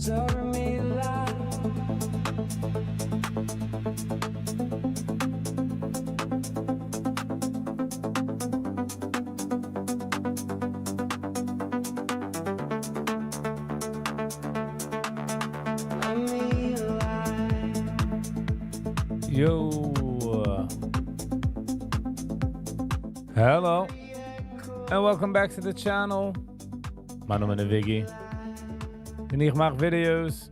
Yo. Hello. And welcome back to the channel. מיין נאמען איז Viggy. און איך מאך videos.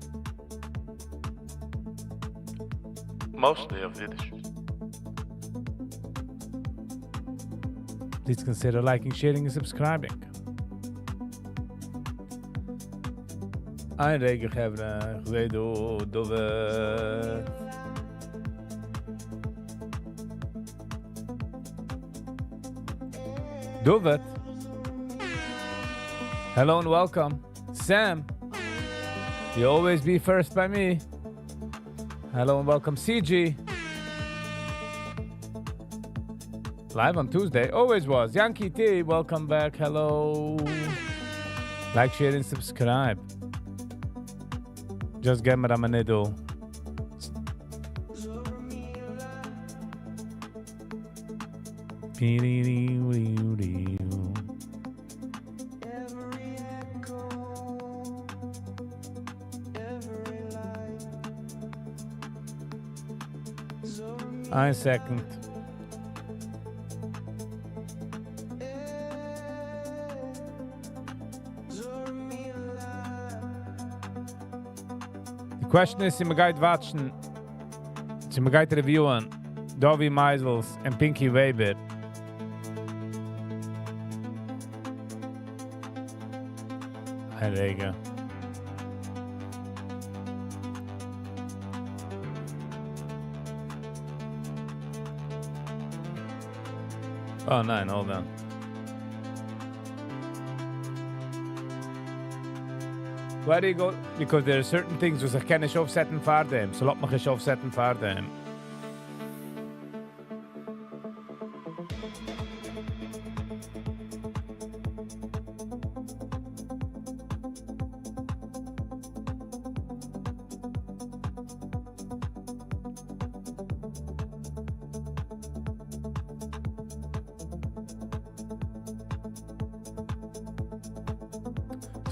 Mostly אויף אידיש. Please consider liking, sharing and subscribing. איין רגע חברה, איך זעה דא, דוד. David. Hello and welcome. Sam. You always be first by me. Hello and welcome, CG. Live on Tuesday, always was. Yankee T, welcome back. Hello. Like, share, and subscribe. Just get me a minute. איין second. The question is, צי מ'גייט watch'ן, צי מ'גייט review'ן, Dovi Meisels and Pinky Weber. איין רגע. Oh nein, hold on. Why do you go? Because there are certain things וואס איך קען נישט אויפסעטן פאר דעם. So לאזט מיך נישט אויפסעטן פאר דעם.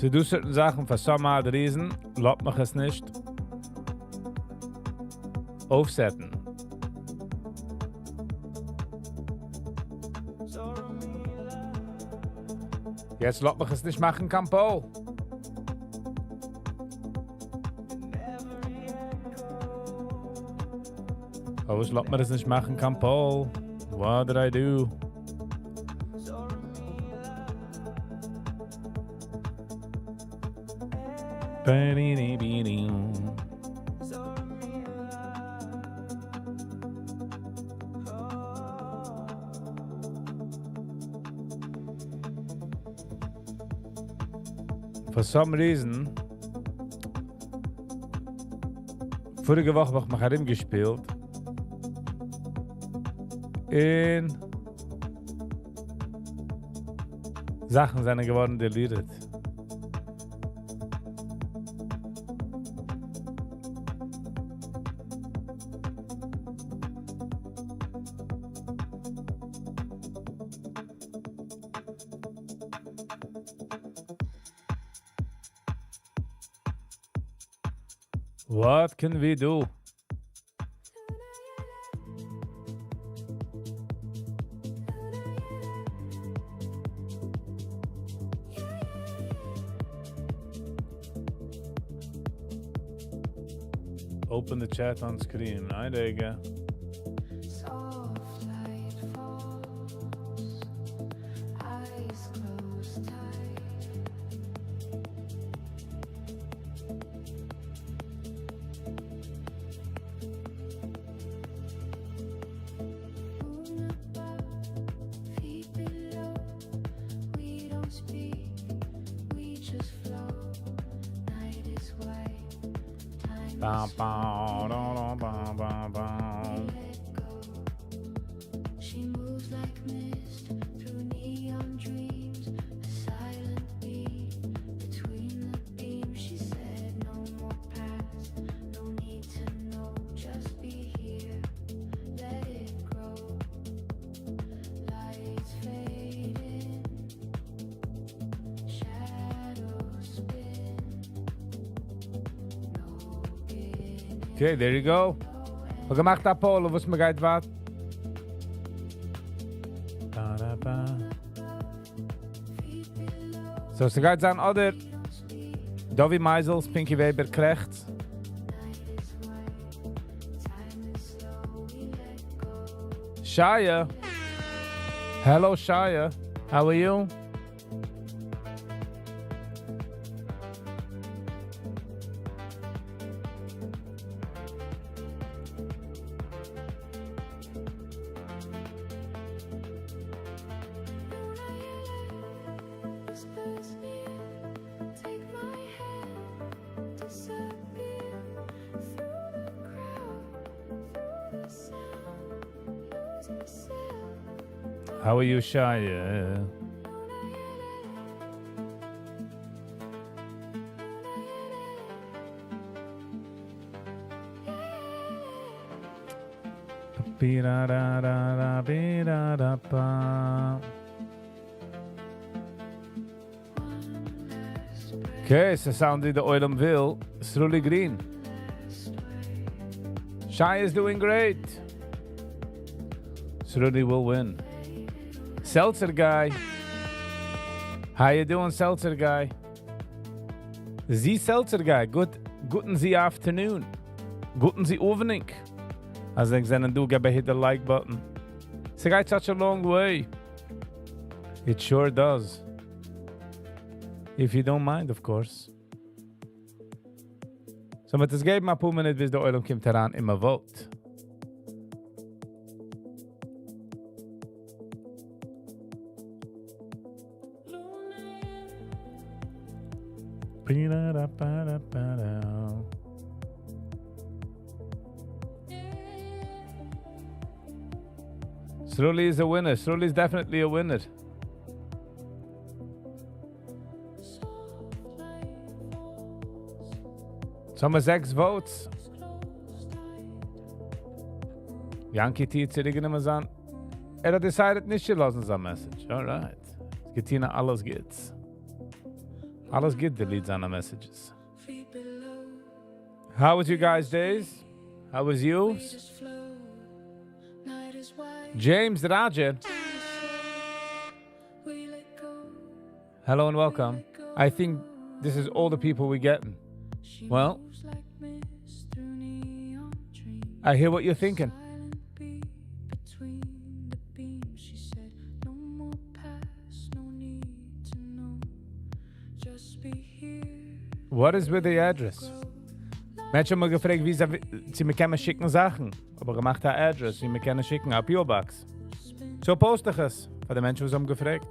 ס'דא certain זאכן for some odd reason, לאזט מיך עס נישט אויפסעטן. יעצט לאזט מיך עס נישט מאכן קיין poll. פארוואס לאזט מיר עס נישט מאכן קיין poll? What did I do? For some reason, פאריגע וואך האב איך מיך ארומגעשפילט און זאכן זענען געווארן deleted. What can we do? Open the chat on screen. איין רגע. Soft light falls, eyes closed tight. Moon above, feet below. We don't speak, we just flow. Night is white, time Ba, is ba, da, da, ba, ba, ba. let go. She moves like mist through neon dreams, a silent beat between the beams. She said, No Okay, there you go. האב געמאכט א poll וואס מ'גייט vote. Ba-da-ba. So, ס'גייט זיין אדער Dovi Meisels, Pinky Weber, Krecht. Shia. Hello, Shia. How are you? How are you, Shia? Bi-da-da-da-da-bi-da-da-ba. Okay, ס'sound ווי דער עולם וויל. Sruli Green. Shai is doing great. Sruli will win. Seltzer guy. How you doing, Seltzer guy? The Seltzer guy. Good, גוטן the afternoon. גוטן the evening. אז ענק זענען דא, געב hit the like button. ס'גייט such a long way. It sure does. If you don't mind, of course. So, מ'וועט עס געבן א פאר מינוט, ביז דער עולם קומט אריין און מ'vote. Sruli is a winner. Sruli is definitely a winner. ס'האבן מיר זעקס votes. Yankee T צוריקגענומען זיין. ער האט decided נישט צו לאזן זיין message. Alright. געטון אלעס גוטס. אלעס גוט, delete זיינע messages. How was your guys' days? How was you? James Roger. Hello and welcome. I think this is all the people we're getting. Well, I hear what you're thinking. What is with the address? מענטשן האבן געפרעגט, ווי צו מ'קען שיקן זאכן. אבער געמאכט אן address, ווי מ'קען שיקן, א P.O. Box. So post איך עס, פאר די מענטשן, וואס האבן געפרעגט.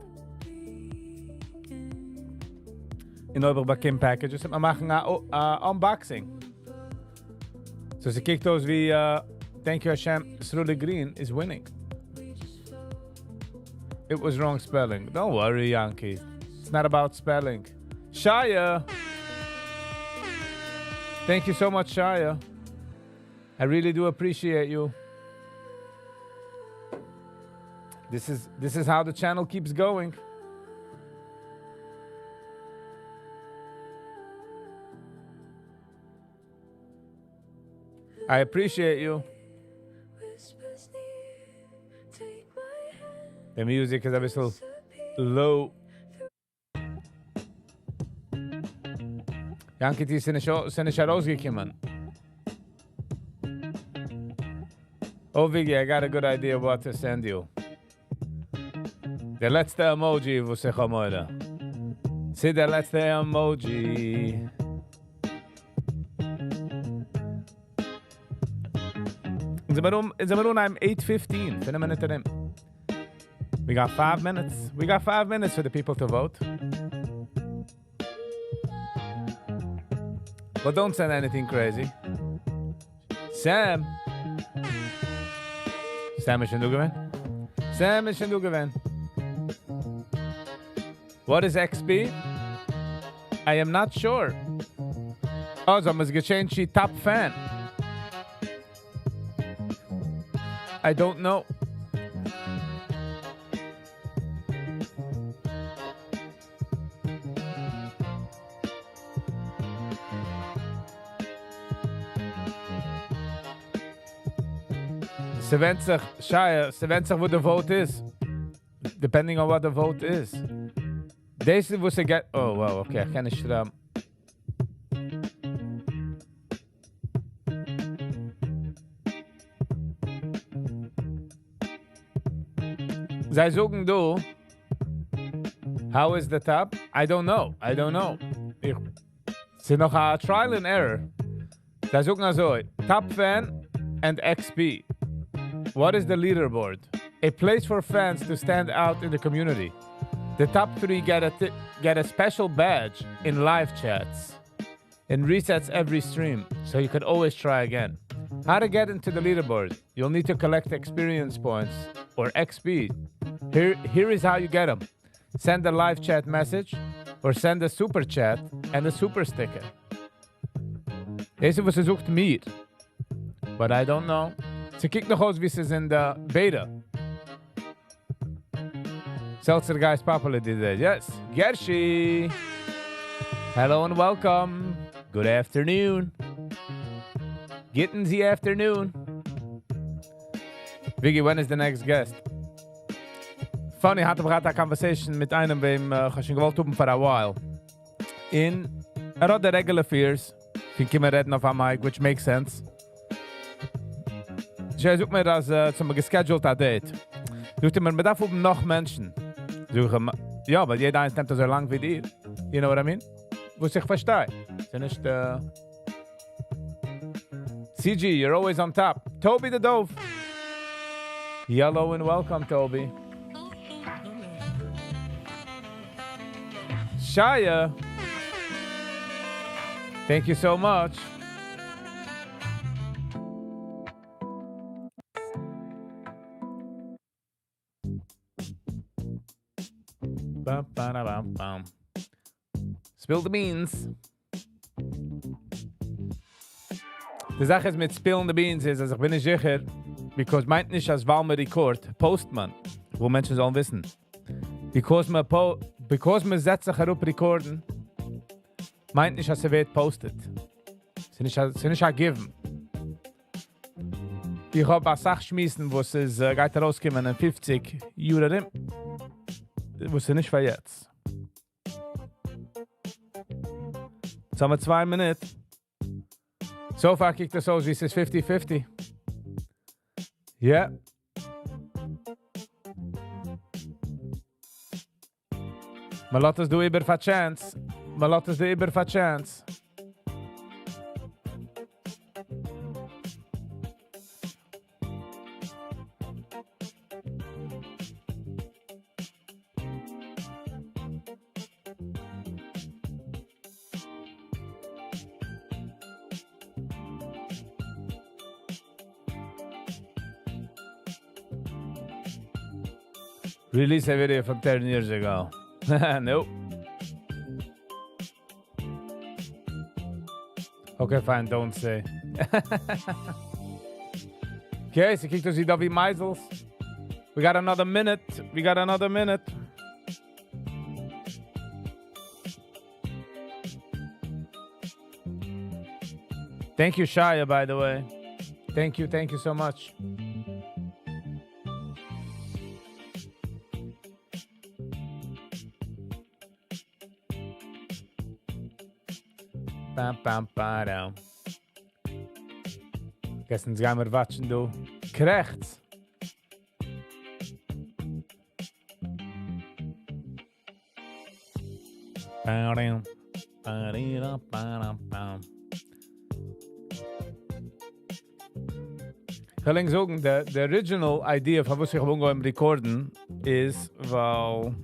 און אויב איך באקום packages, מיר מאכן א unboxing. So ס'קוקט אויס ווי, thank you Hashem, Sruli Green is winning. It was wrong spelling. Don't worry, Yankee. It's not about spelling. Shia! Thank you so much, Shia. I really do appreciate you. This is how the channel keeps going. I appreciate you. The music is a little low. Yankee T זענען שוין ארויסגעקומען. Oh, Viggy, I got a good idea what to send you. דער לעצטע emoji, וואס איך האב מורא. ס'איז דער לעצטע emoji. זענען מיר אום 8:15. פינף מינוט ארום. We got 5 minutes. We got 5 minutes for the people to vote. But don't send anything crazy. Sam. Sam איז שוין דא געווען? Sam איז שוין דא געווען. What is XP? I am not sure. Oh, זיי האבן עס געchanged צו top fan. I don't know. ס'ווענדט זיך, שייע, ס'ווענדט זיך וואו די vote איז. Depending on what the vote is. דאס איז וואס ער געט... Oh, wow, okay, איך קען נישט שרייבן. זיי זאגן דא, how is the top? I don't know, I don't know. איך, ס'איז נאך א trial and error. זיי זאגן אזוי, top fan and XP. What is the leaderboard? A place for fans to stand out in the community. The top three get a special badge in live chats and resets every stream, so you can always try again. How to get into the leaderboard? You'll need to collect experience points or XP. Here is how you get them. Send a live chat message or send a super chat and a super sticker. דאס איז וואס ער זאגט מיר. But I don't know. ס'קוקט נאך אויס ווי ס'איז אין די beta. Seltzer guys popular these days. Yes. Gershi. Hello and welcome. Good afternoon. Getting the afternoon. Viggy, when is the next guest? Funny, האט געהאט א conversation מיט איינעם, וועם איך האב שוין געוואלט האבן for a while. און ער האט די regular fears. פון קומען רעדן אויף א mic, which makes sense. ער זאגט מיר, אז מ'האט גע scheduled א date. זאגט ער מיר, מ'דארף האבן נאך מענטשן. זאג איך אים, יא, ווייל יעדער איינס נעמט אזוי לאנג ווי דיר. You know what I mean? וואס איך פארשטיי. ס'איז נישט, CG, you're always on top. Toby the Dove. Hello and welcome, Toby. Shia. Thank you so much. Ba, ba, da, bam, bam. Spill the beans. די זאך איז מיט spilling the beans איז, אז איך בין נישט זיכער, because מיינט נישט, אז ווייל מען record, post מען, וואו מענטשן זאלן וויסן. Because מען זעצט זיך אראפ record ן, מיינט נישט, אז ס'ווערט posted. ס'איז נישט א given. איך האב א סאך שמועסן, וואס איז, גייט ארויסקומען אין 50 יאר ארום. וואס איז נישט פאר יעצט. יעצט האבן מיר 2 מינוט. So far קוקט עס אויס, ווי עס איז 50-50. Yeah. מען לאזט עס דא איבער פאר chance. מען לאזט עס דא איבער פאר chance. Release a video from 10 years ago. Nope. Okay, fine, don't say. Okay, ס'קוקט אויס ווי David Meisels. We got another minute. We got another minute. Thank you, Shia, by the way. Thank you, thank you so much. Bam, bam, ba, down. געסטן גייען מיר watch ן דא. קרעכץ. Ba-dum, ba-dee-da, ba-dum, bam. איך וויל ענק זאגן, the original idea פון וואס איך האב אנגעהויבן record ן איז, ווייל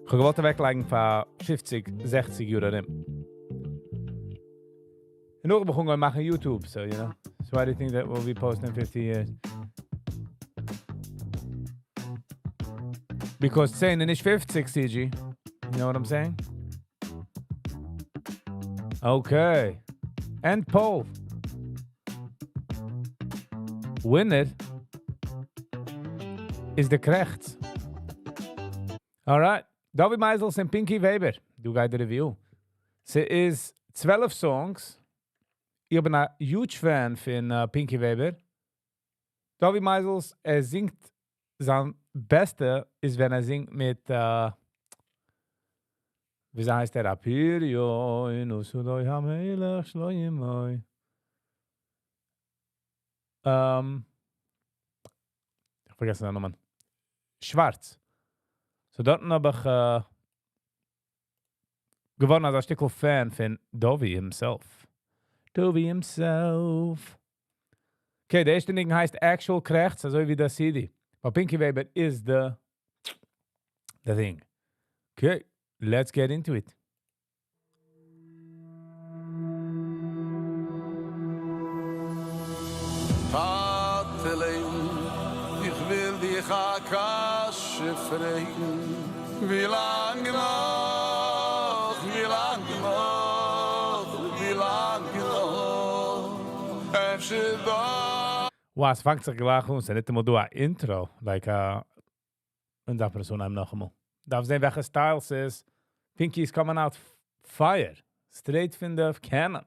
איך האב געוואלט אוועקלייגן פאר 50, 60 יאר ארום. און נאך האב איך אנגעהויבן מאכן YouTube, so you know. So why do you think that we'll be posting 50 years? Because 10 איז נישט 50, CG. You know what I'm saying? Okay. End poll. Winner is the קרעכץ. All right. David Meisels and Pinky Weber. דא גייט די review. ס'איז 12 songs. איך בין א huge fan פון Pinky Weber. Dovi Meisels, ער זינגט, זיין בעסטע איז ווען ער זינגט מיט, ווי הייסט ער? הפריון, עשה לו המלך שלמה. איך פארגעס זיין נאמען. שווארץ. So דארט האב איך געווארן אלס א שטיקל fan פון Dovi himself. Dovi himself. Okay, דער ערשטע ניגון הייסט Actual קרעכץ, אזוי ווי דער CD. But Pinky Weber is the thing. Okay, let's get into it. טאטע לעבן, איך וויל דיך א קשיא פרעגן, ווי לאנג נאך, ווי לאנג נאך, ווי לאנג נאך, אפשר דאך. Wow, עס פאנגט זיך גלייך אן, ס'איז נישט אמאל דא א intro, like א, און דארף מען עס אנהייבן נאכאמאל. דארף זען, וועלכע style ס'איז. Pinky is coming out fire. Straight from the cannon.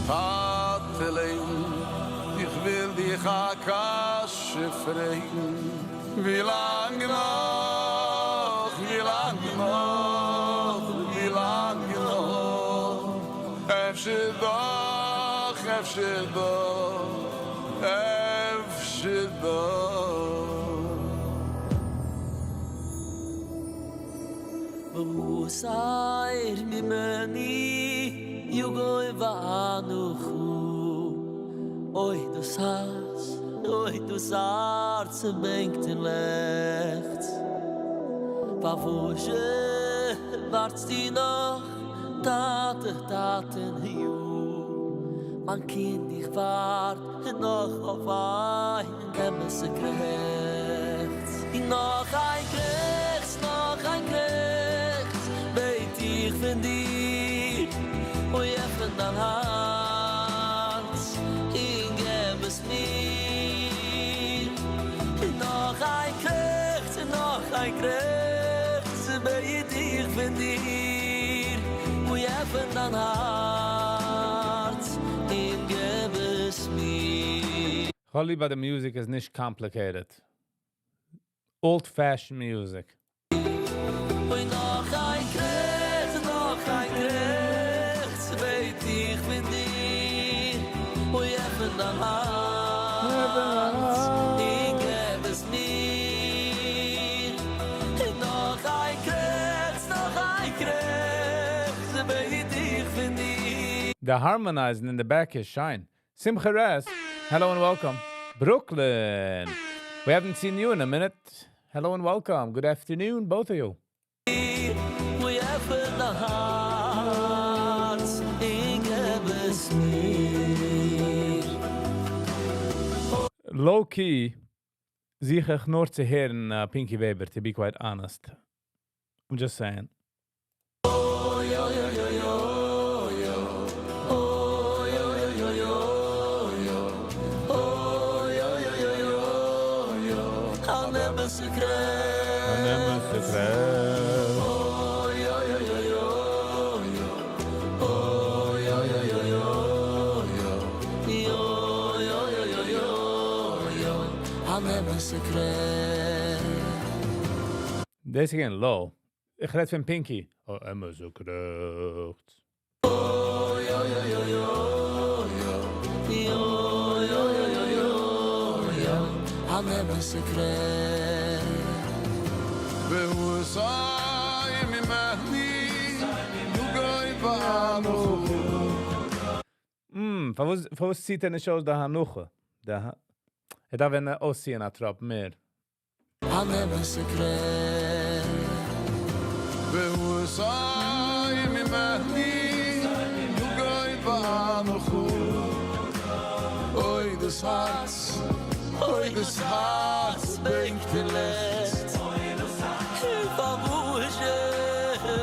טאטע לעבן, איך וויל דיך א קשיא פרעגן, ווי לאנג נאך, ווי לאנג נאך, ווי לאנג נאך, אפשר דאך, אפשר דאך, אפשר דאך. והוא ממני יגוי ואנוכו אוי דאס הארץ, אוי דאס הארץ בענקט און לעכצט. פארוואס ווארטסטו נאך, טאטע, טאטעניו? מיין קינד, איך ווארט נאך אויף איין אמת'ע קרעכץ. נאך איין קרעכץ, נאך איין קרעכץ, בעט איך פון דיר, אוי, עפן דיין הארץ, און געב עס מיר. נאך איין קרעכץ, נאך איין קרעכץ, בעט איך פון דיר, אוי, עפן דיין הארץ, און געב עס מיר. האב ליב די music איז נישט complicated. Old-fashioned music. אוי, נאך איין קרעכץ, נאך איין קרעכץ, בעט איך פון דיר, אוי, עפן דיין הארץ, און געב עס מיר. נאך איין קרעכץ, נאך איין קרעכץ, בעט איך פון דיר. The harmonizing in the back is shine. Simcha Rez, hello and welcome. Brooklyn. We haven't seen you in a minute. Hello and welcome. Good afternoon, both of you. אוי, עפן דיין הארץ, און געב עס מיר. Low key, זוך איך נאר צו הערן Pinky Weber, to be quite honest. I'm just saying. Oh, yo, yo, yo, yo, yo. Oh, yo, yo, yo, yo, yo. Oh, yo, yo, yo, yo, yo. אן אמת'ע קרעכץ. Oh, yo, yo, yo, yo, yo. Oh, yo, yo, yo, yo, yo. Yo, yo, yo, yo, yo, yo. אן אמת'ע קרעכץ. דאס איז again low. איך רעד פון Pinky. Oh, אמת'ע קרעכץ. Oh, yo, yo, yo, yo, yo. Yo, yo, yo, yo, yo, yo. אן אמת'ע קרעכץ. והוא הסר ממני יגון ואנחה. פארוואס ציט ער נישט אויס די הנחה? ער דארף ווען אויסציען א טראפ מער. אן אמת'ע קרעכץ. והוא הסר ממני יגון ואנחה. אוי, דאס הארץ, אוי, דאס הארץ בענקט און לעכצט. פארוואס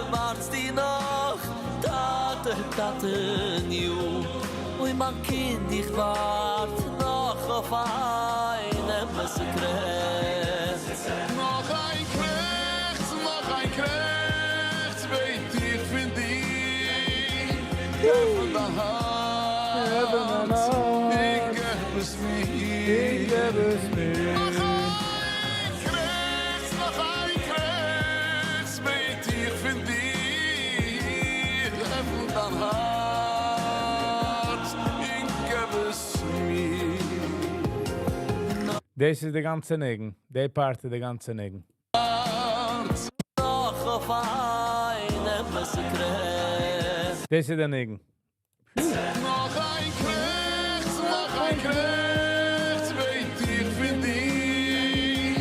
ווארטסטו נאך, טאטע, טאטעניו? אוי, מיין קינד, איך ווארט נאך אויף איין אמת'ע קרעכץ. נאך איין קרעכץ, נאך איין קרעכץ, בעט איך פון דיר. עפן דיין הארץ. געב עס מיר. נאך איין קרעכץ, נאך איין קרעכץ בעט איך פון דיר, עפן דיין הארץ און געב עס מיר. דאס איז די גאנצע ניגון, די part איז די גאנצע ניגון. הארץ. נאך אויף איין אמת'ע קרעכץ. דאס איז די ניגון. נאך איין קרעכץ, נאך איין קרעכץ בעט איך פון דיר,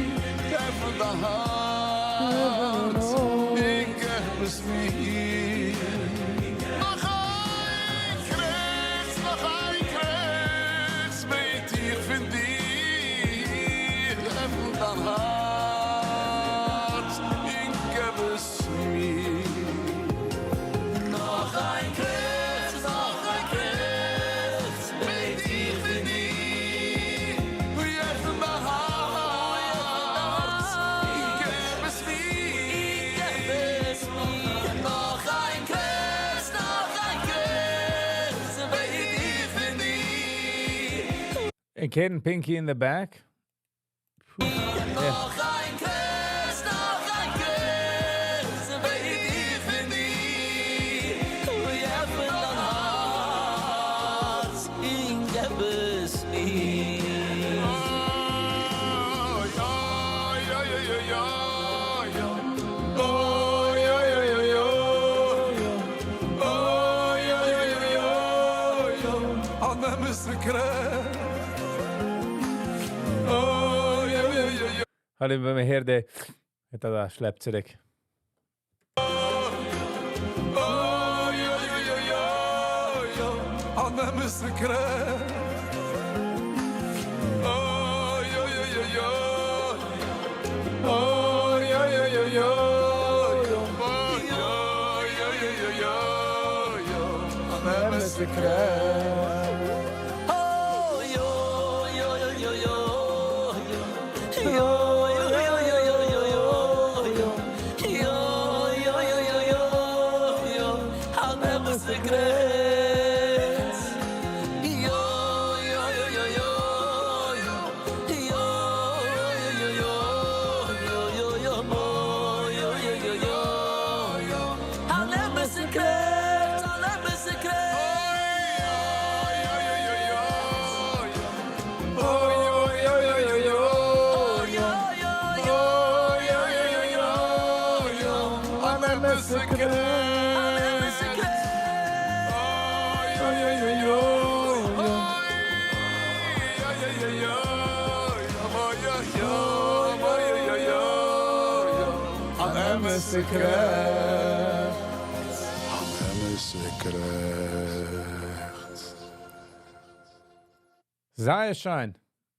עפן דיין הארץ און געב עס מיר. נאך איין קרעכץ, נאך איין קרעכץ בעט איך פון דיר, עפן דיין הארץ און געב עס מיר. נאך איין קרעכץ, נאך איין קרעכץ בעט איך פון דיר, עפן דיין הארץ און געב עס מיר. געב עס מיר. נאך איין קרעכץ, נאך איין קרעכץ בעט איך פון דיר. And Kate and Pinky in the back. נאך איין קרעכץ, נאך איין קרעכץ בעט איך פון דיר. עפן דיין הארץ און געב עס מיר. אוי, אוי, אוי, אוי, אוי, אוי, אוי, אוי, אוי, אוי, אוי, אוי, אוי, אוי, אן אמת'ע קרעכץ. אוי, אוי, אוי, אוי, האט אים ווען מען הערט די, האט ער דא שלעפט צוריק. אוי, אוי, אוי, אוי, אוי, אן אמת'ע קרעכץ. אוי, אוי, אוי, אוי, אוי, אוי, אוי, אוי, אוי, אוי, אוי, אוי, אוי, אוי, אן אמת'ע קרעכץ. אוי, אוי, אוי, אוי, אוי, אוי, אוי, אוי, אוי, אוי, אוי, אוי, אוי, אוי, אוי, אוי, אוי, אן אמת'ע קרעכץ. אוי, אוי, אוי, אוי, אוי, אוי, אוי, אוי, אוי, אוי, אוי, אוי, אן אמת'ע קרעכץ, אן אמת'ע קרעכץ. אוי, אוי, אוי, אוי, אוי, אוי, אוי, אוי, אוי, אוי, אן אמת'ע קרעכץ. אוי, אוי, אוי, אוי, אוי, אוי, אוי, אוי, אוי, אוי, אן אמת'ע קרעכץ. אן אמת'ע קרעכץ. זייער שיין.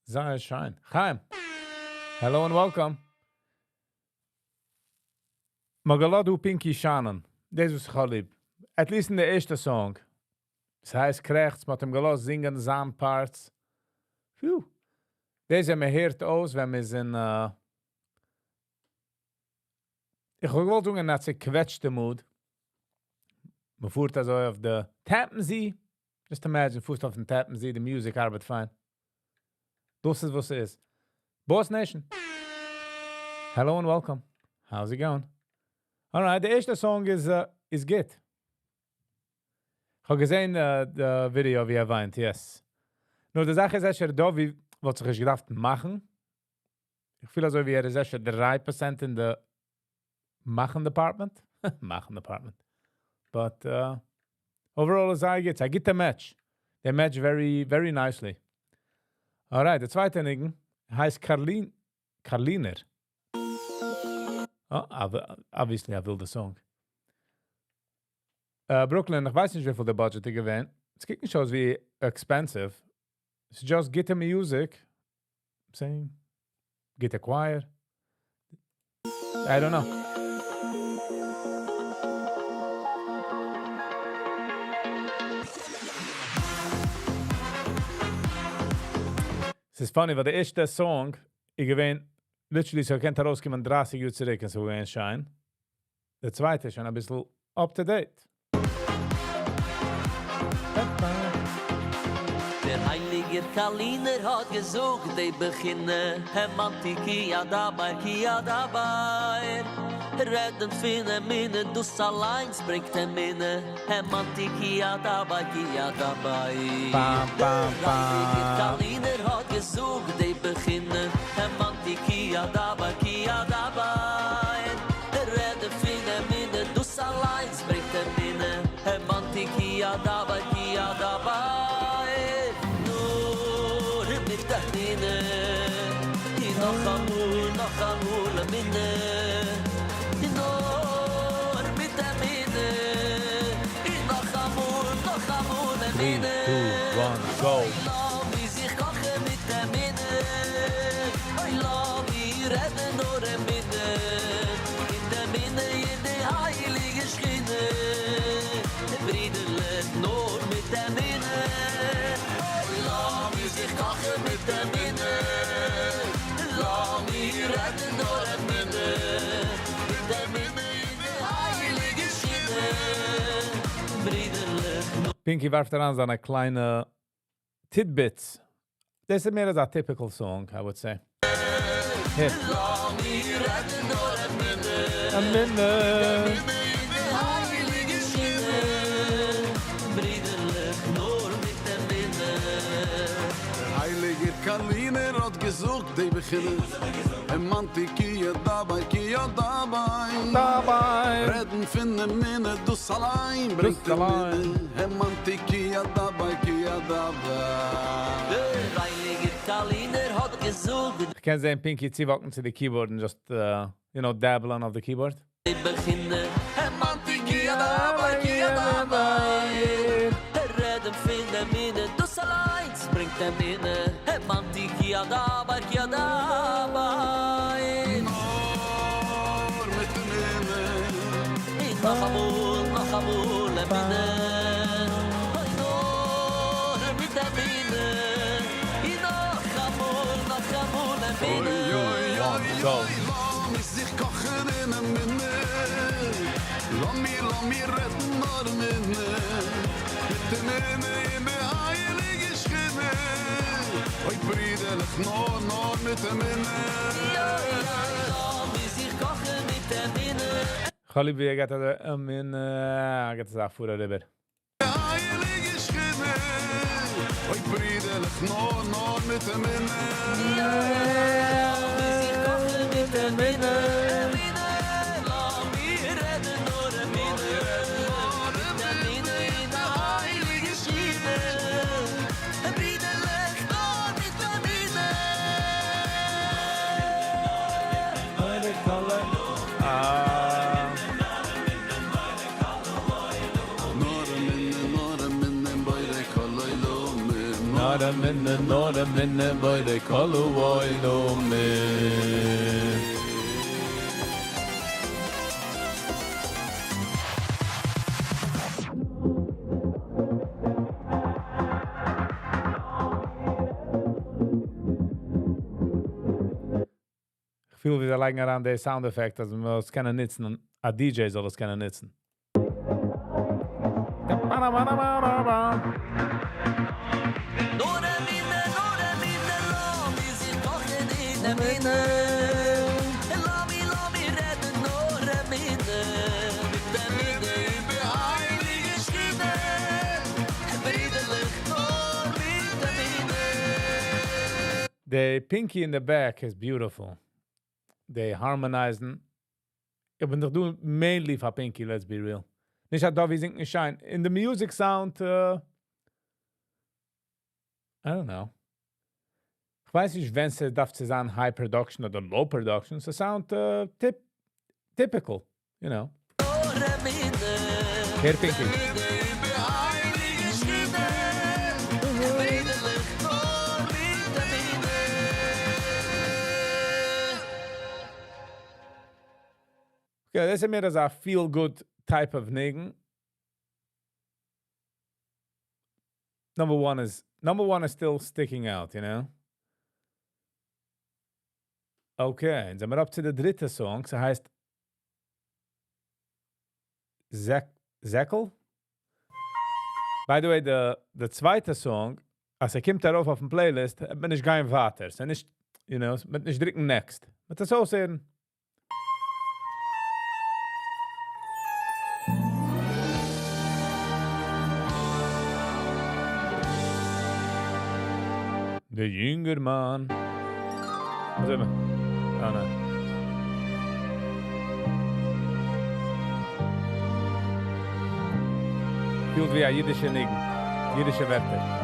זייער שיין. Chaim. Hello and welcome. מ'האט געלאזט Pinky שיינען. דאס איז איך ליב. At least אין די ערשטע song. עס הייסט קרעכץ, מ'האט אים געלאזט זינגען זיין parts. Phew. דאס מען הערט אויס, ווען מיר זענען איך וואלט געוואלט זאגן, א צעקוועטשטע mood. מען פארט אזוי אויף די Tappan Zee. Just imagine, פארסט אויף דעם Tappan Zee, די music ארבעט פיין. דאס איז וואס ס'איז. Boss Nation. Hello and welcome. How's it going? Alright, די ערשטע song איז גוט. איך האב געזען די video ווי ער וויינט, yes. נאר די זאך איז, אפשר דא, ווי וואלט זיך נישט געדארפט מאכן. איך פיל אזוי ווי ער איז אפשר 3% אין די מאכן department. מאכן department. But overall איז זייער גוט. I get the match. They match very, very nicely. Alright, די צווייטע ניגון הייסט Karlin, Karliner. Oh, obviously א ווילדע song. Brooklyn, איך ווייס נישט, וויפיל די budget איז געווען. עס קוקט נישט אויס ווי expensive. It's just גוטע music. Same. גוטע choir. I don't know. ס'איז funny, ווייל די ערשטע song, איז געווען, literally, ס'קען ארויסקומען 30 יאר צוריק און ס'איז געווען שיין. דער צווייטע איז שוין א ביסל up to date. דער הייליגער קארלינער האט געזאגט די בחינה, האמנתי כי אדבר כי אדבר, רעדן פון אמונה דאס אליינס ברענגט אמונה, האמנתי כי אדבר כי אדבר. פעם פעם דער הייליגער פעם. קארלינער האט געזאגט די בחינה, האמנתי כי אדבר כי אדבר, רעדן פון אמונה דאס אליינס ברענגט אמונה, האמנתי כי אדבר כי אדבר, נאר מיט אמונה, נאכאמאל נאכאמאל אמונה, נאר מיט אמונה, נאכאמאל נאכאמאל 3, אמונה. 2, 1, go. לאמיר זיך קאכן מיט אמונה, אוי לאמיר רעדן נאר אמונה, מיט אמונה אין די הייליגע שכינה, ברידערלעך נאר מיט אמונה, אוי לאמיר זיך קאכן מיט אמונה, לאמיר רעדן נאר אמונה, מיט אמונה אין די הייליגע שכינה, ברידערלעך Pinky ווארפט אריין זיינע קליינע tidbits. דאס איז מער אזא typical song, I would say. Here. לאמיר רעדן נאר אמונה, אמונה. הייליגע שכינה, ברידערלעך נאר מיט אמונה. דער הייליגער קארלינער האט געזאגט די בחינה, האמנתי כי אדבר כי אדבר, דאביי. רעדן פון אמונה דאס אליין ברענגט דאס אליין. אמונה, האמנתי כי אדבר כי אדבר. דער הייליגער קארלינער האט געזאגט איך קען זען Pinky צו walk ן צו די keyboard and just dabbling off the keyboard. די בחינה, האמנתי כי אדבר כי אדבר, רעדן פון אמונה דאס אליין ברענגט אמונה, האמנתי כי אדבר כי אדבר, נאר מיט אמונה, נאכאמאל נאכאמאל אמונה, אוי נאר מיט אמונה, נאכאמאל נאכאמאל אמונה. אוי אוי אוי Go. אוי, לאמיר זיך קאכן אין אמונה, לאמיר לאמיר רעדן נאר אמונה, מיט אמונה אין די הייליגע שכינה, אוי ברידערלעך נאר נאר מיט אמונה. לאמיר זיך קאכן מיט אמונה. כאליב ווי ער גייט אזוי אמונה, גייט עס אפאר אריבער. הייליגע שכינה, אוי ברידערלעך נאר נאר מיט אמונה. לאמיר זיך קאכן מיט אמונה, אמונה, לאמיר רעדן נאר אמונה, מיט אמונה אין די הייליגע שכינה, ברידערלעך נאר מיט אמונה. Ah. נאר אמונה, נאר אמונה, בורא כל עולמים. נאר אמונה, נאר אמונה, בורא כל עולמים. איך פיל ווי זיי לייגן אריין די sound effect, אז מען עס קענען ניצן, און א DJ זאל עס קענען ניצן. נאר אמונה, נאר אמונה, לאמיר זיך קאכן אין אמונה. לאמיר, לאמיר רעדן נאר אמונה, מיט אמונה אין די הייליגע שכינה, ברידערלעך נאר מיט אמונה. The Pinky in the back is beautiful. They harmonizing. איך בין דאך דא mainly פאר Pinky, let's be real. נישט אז Dovi זינגט נישט שיין. In the music sound, I don't know. איך ווייס נישט, ווען עס דארף צו זיין high production אדער low production. ס' sound typical. נאר אמונה, הער Pinky. אין די הייליגע שכינה, ברידערלעך נאר מיט אמונה. Okay, דאס איז מער אזא feel-good type of ניגון. Number one is still sticking out. Okay, זענען מיר up צו די דריטע song. ס'הייסט Zekel. By the way, the צווייטע song אז ס'קומט ארויף אויפן playlist, וועט מען נישט גיין ווייטער. ס'איז נישט, you know, מ'וועט נישט דריקן next. מ'וועט עס אויסהערן. דער יונגערמאן. אזוי מע. אה, ניין. פילט ווי א אידישע ניגון. אידישע ווערטער.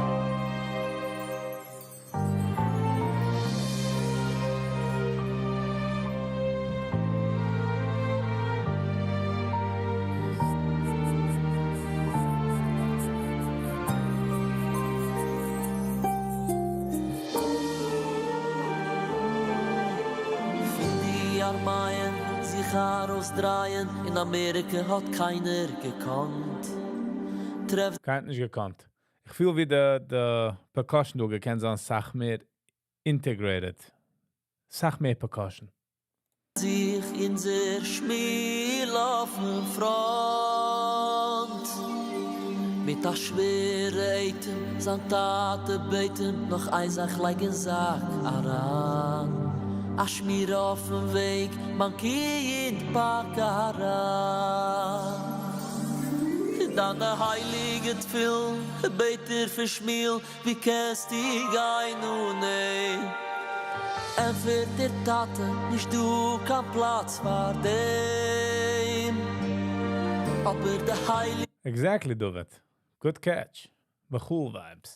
פון די ארמייען זיך ארויסדרייען אין אמעריקע האט קיינער געקאנט טרעפט. קיינער האט נישט געקאנט. איך פיל ווי די percussion דא געקענט זיין סאך מער integrated. סאך מער percussion. זיך אונזער שמיל אויפן פראנט. מיט א שווערע אטעם זיין טאטע בעט אים נאך איין זאך לייג אין זאק אריין א שמירה אויפן וועג מיין קינד פאק אריין דיינע הייליגע תפילין בעט ער פון שמיל ווי קענסטו גיין אן אים? ענטפערט דער טאטע, נישט דא קיין פלאץ פאר דעם. אבער די הייליגע. Exactly דוד. Good catch. בחור vibes.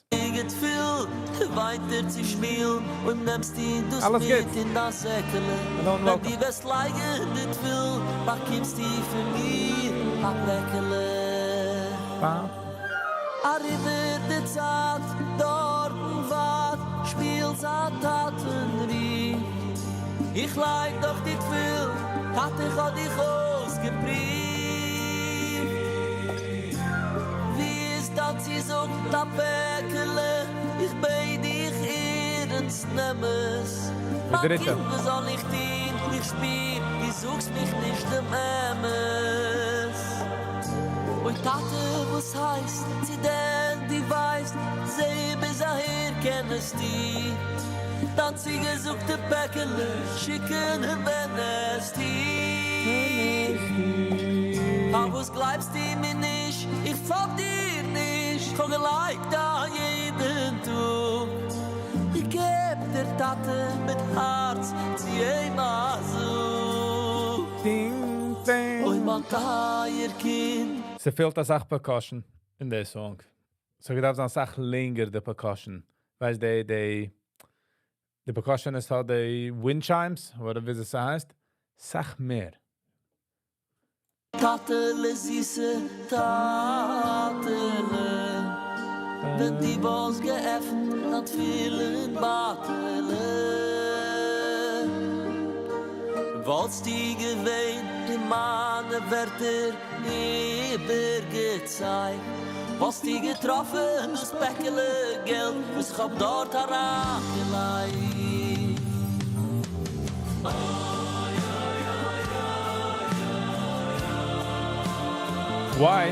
תפילין, וויינט ער צו שמיל, אויב נעמסטו דאס אלעס מיט גוט. אין דיין זעקעלע, Hello and ווען welcome. דו וועסט לייגן די תפילין, באקומסטו פון מיר א פעקעלע. פא. אריבער די צייט, דארטן ווייט, שמיל זיין טאטן רופט. איך לייג דאך די תפילין, טאטע איך האב דיך אויסגעפריווט. ווי איז דיין צוזאג, דיין פעקעלע, איך בעט דיך ערנסט נעם עס. די מיין דריטע. קינד וואס זאל איך טון, איך שפיר דו זאגסט מיך נישט דעם אמת. אוי טאטע וואס הייסט, צו דען דו ווייסט, זע ביז אהער קען עס טון. דיין צוגעזאגטע פעקעלע שיקן ווען עס טוט. פארוואס גלייבסטו מיר נישט, איך פאלג דיר נישט, כ'האב געלייגט א יעדן טאג. איך געב דער טאטע מיט הארץ צו אים א זאג. דינג דינג. אוי מיין טייער קינד. ס'פעלט אסאך percussion אין די song. ס'געדארפט זיין אסאך לענגער די percussion. ווייסט די די די percussion איז האט די wind chimes, whatever ווי עס הייסט, סאך מער. טאטעלע זיסע טאטעלע, ווען דו וואלסט געעפנט דיין תפילין בייטעלע, וואלסטו געווען אין מיינע ווערטער איבערגעצייגט, וואלסטו געטראפן דאס פעקעלע געלט וואס איך האב דארט אריינגעלייגט. Why?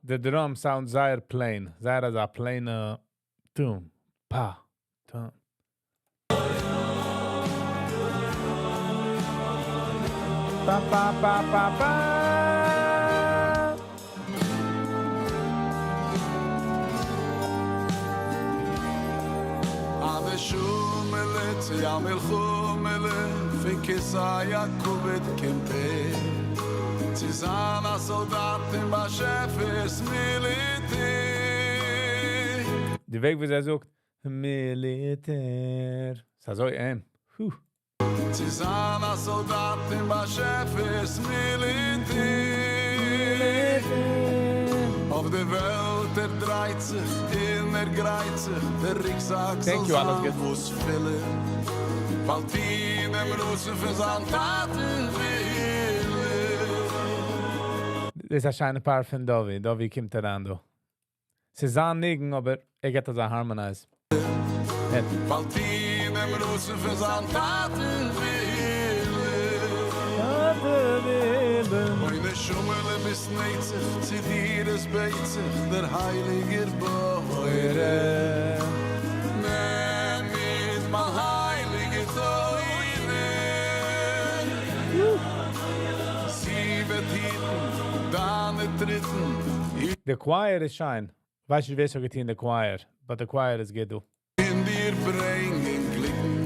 The drum sounds זייער plain. זייער אזא plain tune. Pa. Tune. Pa pa pa pa pa. אַ נשמה'לע צו אַ מלחמה'לע, פון כסא הכבוד קומט ער. צו זיין אַ סאָלדאַט אין באַשעפערס מיליטער. די וועג ווי ער זאגט, מיליטער. ס'איז אזוי אים. Huh. צו זיין אַ סאָלדאַט אין באַשעפערס מיליטער. אויף דער וועלט ער דרייט זיך, און ער גרייט זיך, דער רוקזאק Thank זאל you, אלעס זיין גוט. וואס פילער. ווייל טון דעם רצון פון זיין טאטן וויל ער. דאס איז א שיינע part פון Dovi. Dovi קומט אריין דא. ס'איז זיין ניגון, אבער ער געט אזא harmonize. ווייל טון דעם רצון פון זיין טאטן ווילן. אוי נשמה'לע ביסט נצח, צו דיר עס בעט זיך דער הייליגער בורא. נעם מיט מיין הייליגע תורה. זי וועט היטן דיינע טריטן. The choir איז שיין. ווייס נישט ווער ס'האט געטון די choir, but the choir איז גוט דא. און דיר ברענגען גליקן.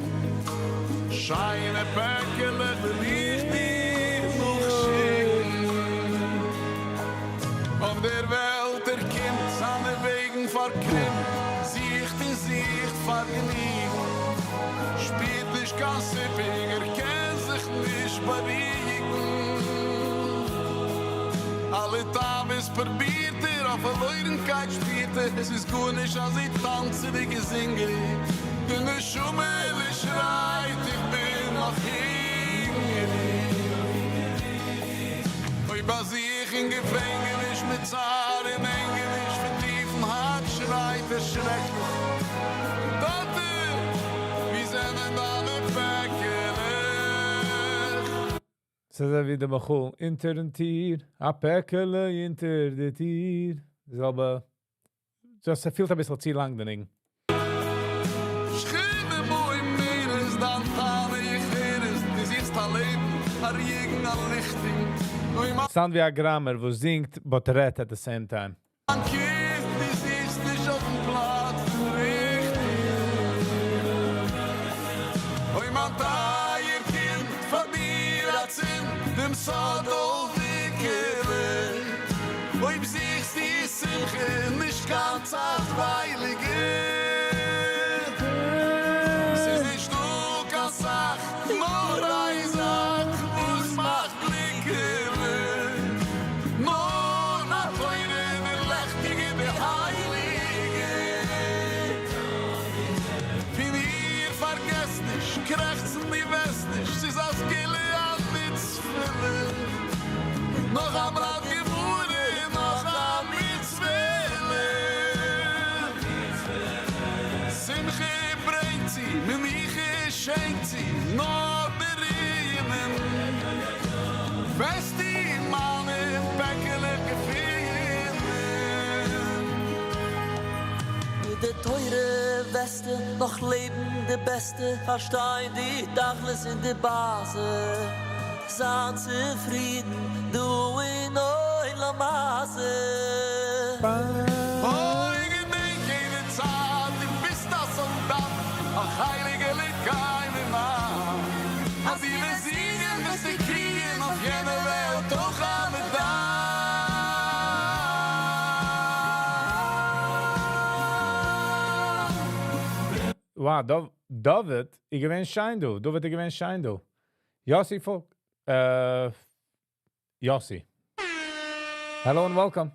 שיינע פעקעלעך וועל איך דיר נאך שיקן. אויף דער וועלט ער קומט, זיינע וועגן פארקרימט, זוכט און זוכט פארגעניגן. שפירט נישט קיין סיפוק, ער קען זיך נישט בארואיגן. אלע תאוות פרובירט ער, א פארלוירנקייט שפירט ער, עס איז גארנישט אזוי טאנצעדיג און זינגעריג, די נשמה'לע שרייט איך בין נאך הונגעריג. אוי ביי זיך אין געפענגעניש מיט צער און ענגעניש, פון טיפן הארץ שרייט ער שרעקליך, טאטע ווי זענען דיינע פעקעלעך? ס'איז אזוי ווי די מחול אונטערן טיר, א פעקעלע אונטער די טיר. די זעלבע, just ס'פילט אביסל צו לאנג די ניגון. שכינה בוי מיר איז דיין טענה איך הער עס, דו זוכסט א לעבן, א רואיגן א ליכטיגן, אוי מיין. Sound ווי א גראמער וואס זינגט but רעדט at the same time. קינד, דו זיצסט נישט אויפן פלאץ פון ריכטיגן, אוי מיין טייער קינד, פאר דיר אצינד דעם סוד אויפוויקעלע, אויב זוכסטו שמחה, נישט קיין צייטווייליגע. ס'איז נישטא קיין סאך, נאר איין זאך וואס מאכט גליקליך, נאר א תורה די לעכטיגע די הייליגע. פון איר פארגעס נישט, קרעכצן דו וועסט נישט, ס'איז א סגולה א מצוה'לע. נאך א בלאט גמרא, נאך א מצוה'לע. שמחה ברענגט זי, מנוחה שענקט זי, נאר דערינען וועסטו מיינע פעקעלעך געפינען. מיט די תורה וועסטו נאך לעבן די בעסטע, פארשטיין די תכלית און די באזע, זיין צופרידן דא אין עולם הזה. אוי געדענק יעדע צייט דו ביסט א סאלדאט, א הייליגע לקיים מאן, אז דו וועסט זיגן וועסטו קריגן אויף יענע וועלט אויך א מעדאל. Wow, דוד איז געווען שיין דא. דוד איז געווען שיין דא. Yossi Folk. Yossi. Hello and welcome.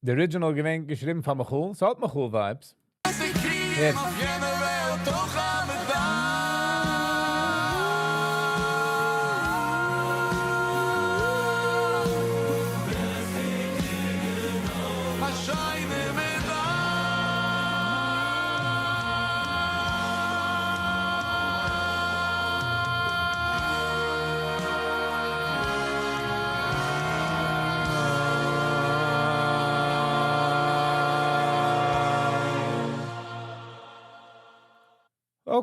The original געווען געשריבן פון Michal. ס'האט Michal vibes. וועסטו קריגן אויף יענע וועלט אויך א מעדאל. א שיינע מעדאל.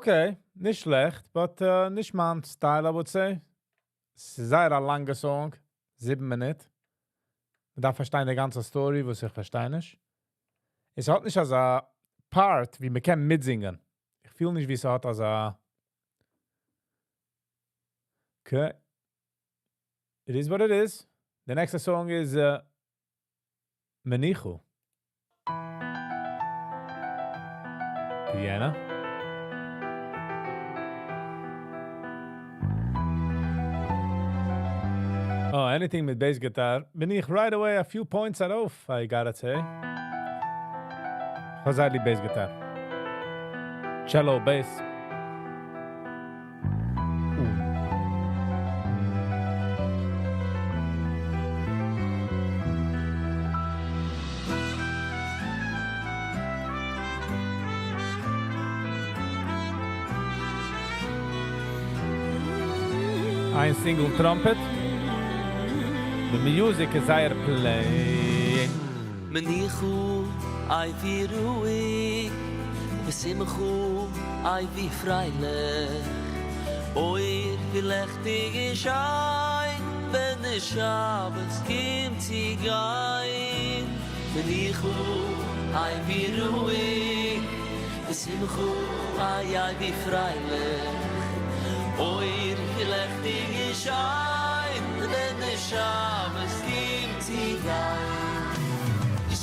Okay, נישט שלעכט, but נישט מיין style, I would say. ס'איז זייער א לאנגע song, 7 מינוט. מען דארף פארשטיין די גאנצע story, וואס איך פארשטיי נישט. עס האט נישט אזא part, ווי מען קען מיטזינגען. איך פיל נישט, ווי עס האט אזא. Okay. It is what it is. The next song is מנוחה. Piano. Oh, anything מיט bass guitar. בין איך right away a few points ארויף, I gotta say. כ'האב ליב bass guitar. Cello, bass. איין single trumpet. The music איז זייער plain. מנוחה, איי ווי רואיג, ושמחה, איי ווי פריילעך. אוי, ווי ליכטיג איז שיין, ווען דער שבת קומט צו גיין. מנוחה, איי ווי רואיג, ושמחה, איי איי ווי פריילעך. אוי, ווי ליכטיג איז שיין, ווען דער שבת קומט צו גיין.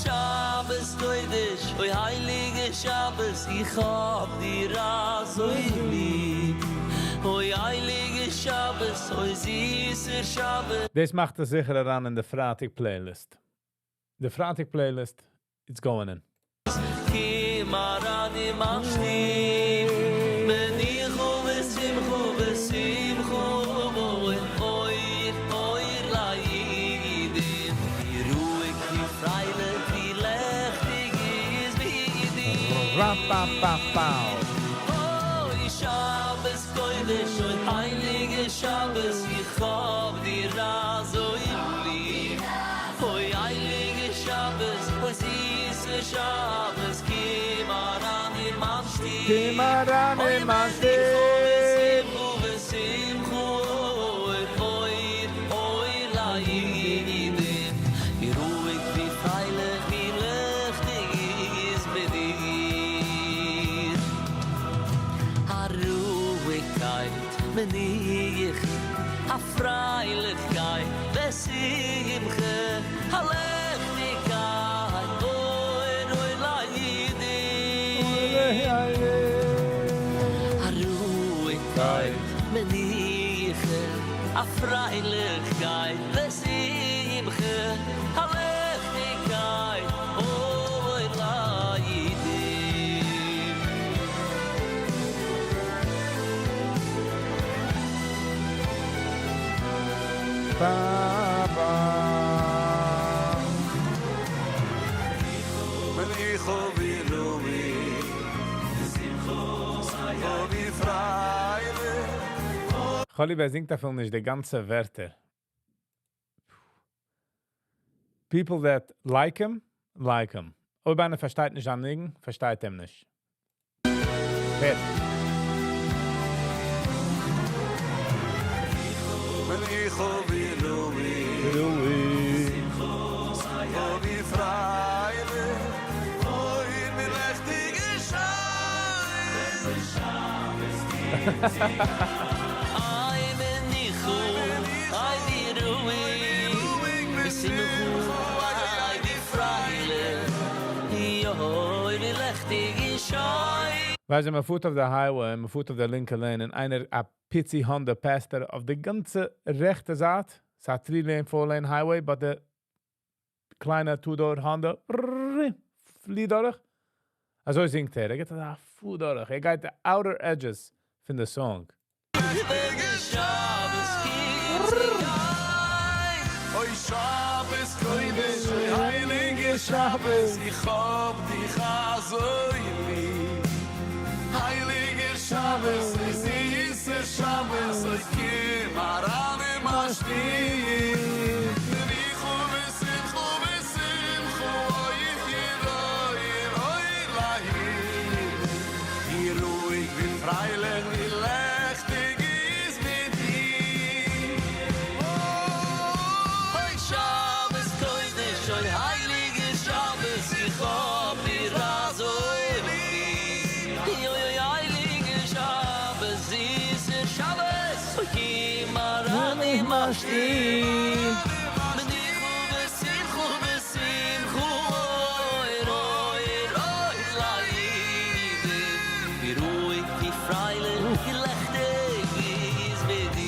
שבת קודש, אוי הייליגע שבת, איך האב דיר אזוי ליב. אוי הייליגע שבת, אוי זיסער שבת. דאס מאכט עס זיכער אריין אין די פרייטאג playlist. The פרייטאג playlist, it's going in. קום אריין אין מיין שטוב, מנוחה ושמחה ושמחה, אוי אוי אוי ליידים. ווי רואיג, ווי פריילעך, ווי ליכטיג איז מיט דיר. Ra-pa-pa-pow. אוי שבת קודש, אוי הייליגע שבת, איך האב דיר אזוי ליב. אוי הייליגע שבת, אוי זיסע שבת, קום אריין אין מיין שטוב. קום אריין אין מיין שטוב. ושמחה, אוי, אוי, אוי, ליידים. ווי רואיג, ווי פריילעך, ווי ליכטיג איז מיט דיר. א רואיגקייט, מנוחה, א פריילעכקייט, ושמחה, א ליכטיגקייט, אוי, אוי, ליידים. א רואיגקייט, מנוחה, א פריילעכקייט, ושמחה, א ליכטיגקייט, אוי, ליידים. Ba, ba. מנוחה ווי רואיג, ווי פריילעך. כאליב, ער זינגט אפילו נישט די גאנצע ווערטער. People that like him, like him. אויב איינער פארשטייט נישט זיין ניגון, פארשטייט אים נישט. הערט. מנוחה ווי רואיג, רואיג. ווי פריילעך, אוי, ווי ליכטיג איז שיין. איי מנוחה, איי ווי רואיג, ושמחה, איי ווי פריילעך, אוי, ווי ליכטיג איז שיין. ווייסט, מען פארט אויף די highway, מען פארט אויף די לינקע lane, און איינער א פיצי Honda פאסט ער אויף די גאנצע רעכטע זייט. ס'איז א 3-lane, 4-lane highway, but די קליינע two-door Honda פליט דורך. אזוי זינגט ער. ער גייט דא פול דורך. ער גייט the outer edges פון די song. שבת קומט צו גיין. אוי שבת קודש, אוי הייליגע שבת, איך האב דיך אזוי ליב. הייליגער שבת, אוי זיסער שבת, אוי קום אריין אין מיין שטוב. מנוחה ושמחה ושמחה, אוי אוי אוי ליידים. ווי רואיג, ווי פריילעך, ווי ליכטיג איז מיט דיר. אוי שבת קודש, אוי הייליגע שבת, איך האב דיר אזוי ליב. אוי אוי הייליגע שבת, זיסער שבת, אוי קום אריין אין מיין שטוב. מנוחה ושמחה ושמחה, אוי אוי אוי ליידים. ווי רואיג, ווי פריילעך, ווי ליכטיג איז מיט דיר.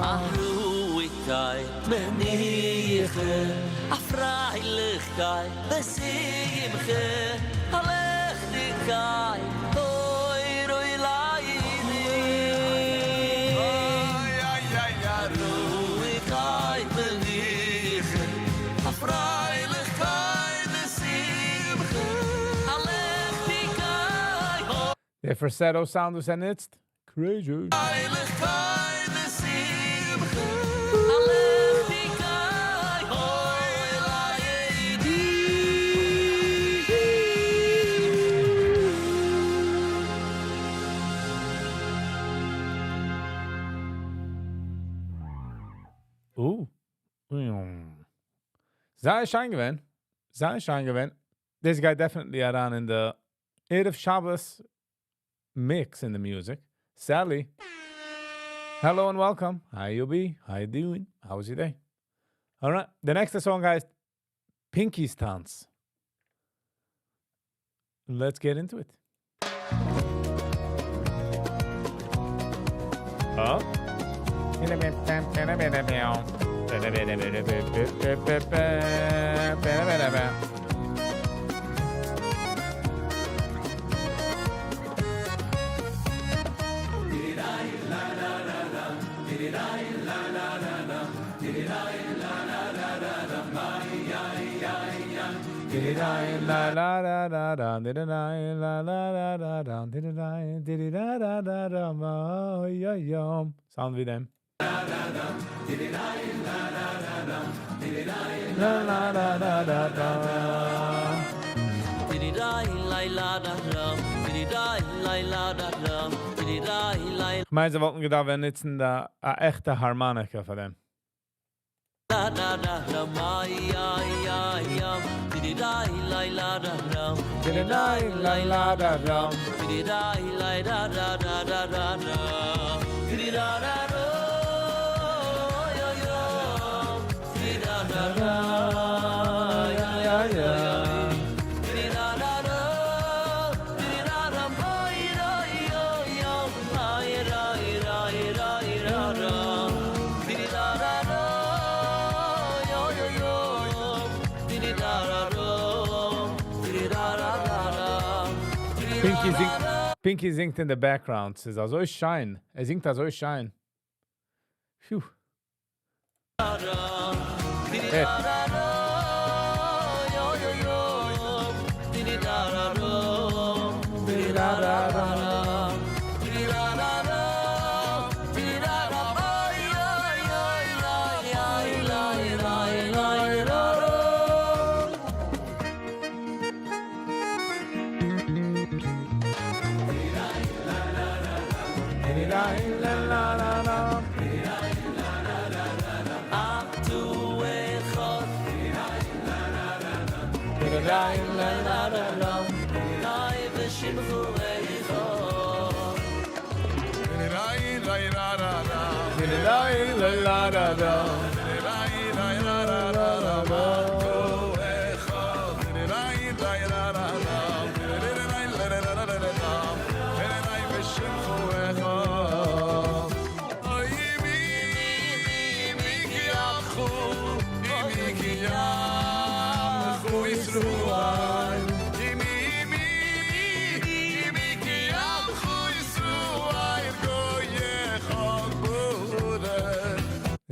א רואיגקייט, מנוחה, א פריילעכקייט, ושמחה, א ליכטיגקייט, אוי, אוי, ליידים. איי, איי, איי, א רואיגקייט, מנוחה, דער falsetto sound וואס ער נוצט. Crazy. הייליגקייט און שמחה. א ליכטיגקייט, אוי זייער שיין געווען. זייער שיין געווען. This guy definitely אריין אין די ערב שבת mix in the music. Sally. Hello and welcome. How you be? How you doing? How was your day? All right. The next song הייסט Pinky's טאנץ. Let's get into it. Oh. La la la la da da da la la la la da da da da da da da da ma ya yum. Sound ווי דעם. La la la la la da. איך מיין, זיי וואלטן געדארפט ווען נוצן דא א עכטע harmonica פאר דעם. Pinky זינגט, Pinky זינגט in the background. ס'איז אזוי שיין. ער זינגט אזוי שיין. Phew. Hey.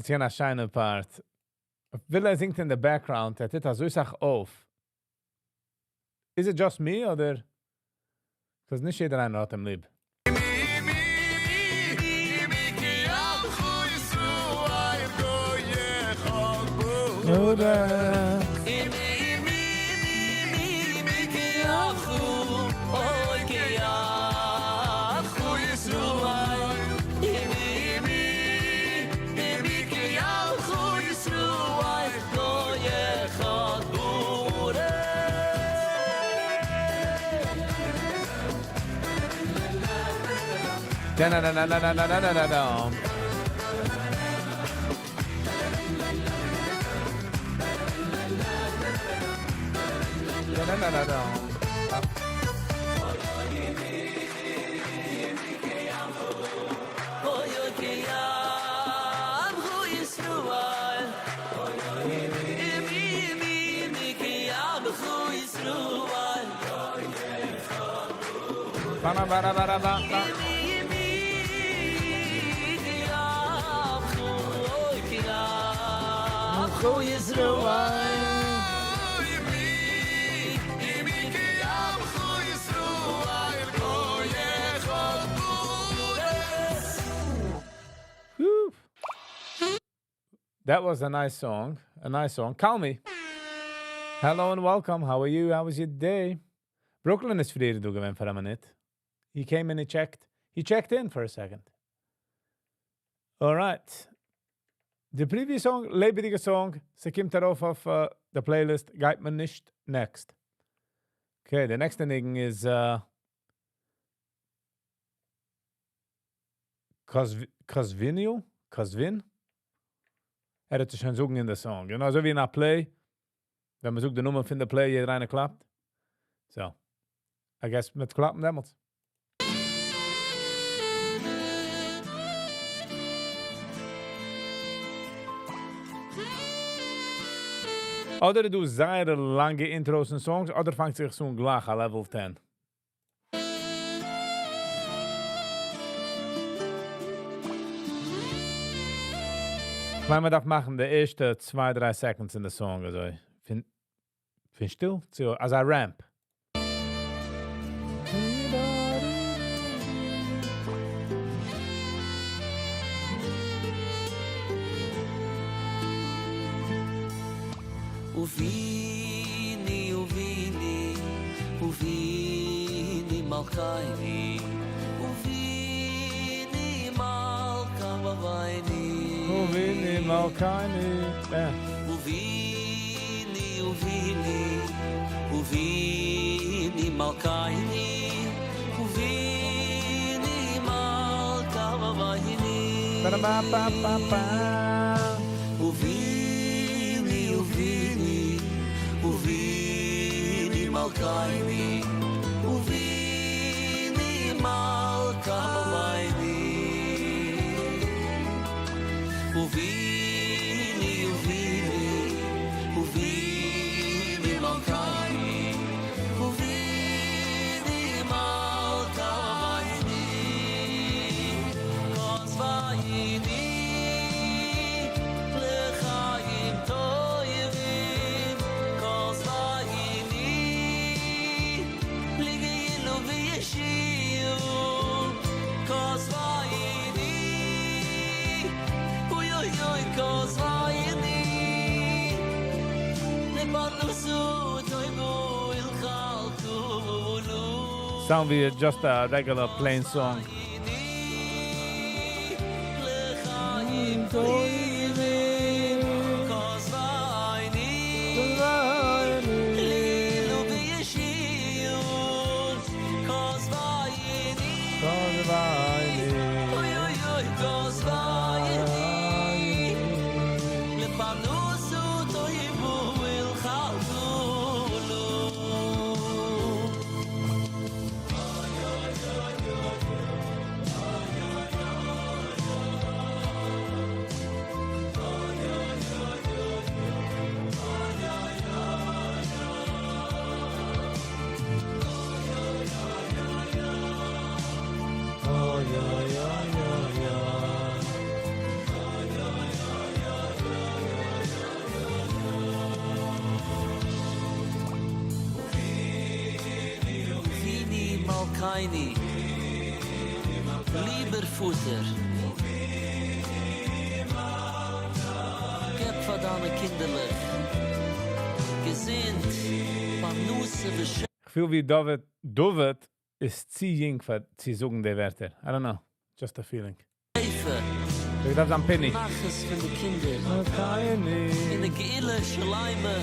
ס'איז א שיינע part. ווייל ער זינגט in the background, ער טוט אזוי זיך אויף. Is it just me, אדער? Because נישט יעדער איינער האט אים ליב. Da na na na na na na na na na. Da na na na na. Ba ba ba ba ba ba. That was a nice song. A nice song. Call me. Hello and welcome. How are you? How was your day? Brooklyn איז פריער דא געווען פאר א מינוט. He came and he checked. He checked in for a second. All right. The previous song, לעבעדיגע song, ס'קומט ארויף אויף the playlist, גייט מען נישט next. Okay, the next ניגון איז כתבוני? כתבון? ער האט עס שוין זאגן אין די song. אזוי ווי אין א play, ווען מען זאגט די נאמען פון די play, יעדער איינער קלאפט. So, I guess מ'וועט קלאפן דעמאלטס. אדער דו זייער לאנגע intros און songs, אדער פאנגט זיך אן גלייך א level 10. איך מיין, מען דארף מאכן די ערשטע 2, 3 seconds אין די song, אזוי. פון שטיל צו, אזא ramp. אבינו אבינו אבינו מלכנו אבינו מלכה בבינו אבינו מלכנו. אבינו אבינו אבינו מלכנו אבינו מלכה בבינו Ba-da-ba-ba-ba-ba. אבינו אבינו אבינו מלכנו אבינו מלכה בבינו אבינו אבינו אבינו מלכנו אבינו מלכה בבינו כתבוני לחיים טובים כתבוני לגאולה וישועה כתבוני אוי אוי אוי כתבוני לפרנסו טויבו ולכלכולו. Sound ווי just a regular plain song. לחיים טובים כתבוני לגאולה וישועה כתבוני אוי אוי אוי כתבוני לפרנסו טויבו ולכלכולו. Oh, yeah, yeah, yeah, yeah. אבינו מלכנו, ליבער פאטער, געב פאר דיינע קינדערלעך, געזונט, פרנסה. איך פיל ווי דוד, דוד איז צו יונג פאר צו זאגן די ווערטער. I don't know. Just a feeling. שפע, איך דארף זיין Penny. נחת פון די קינדער, אין די גאולה שלימה,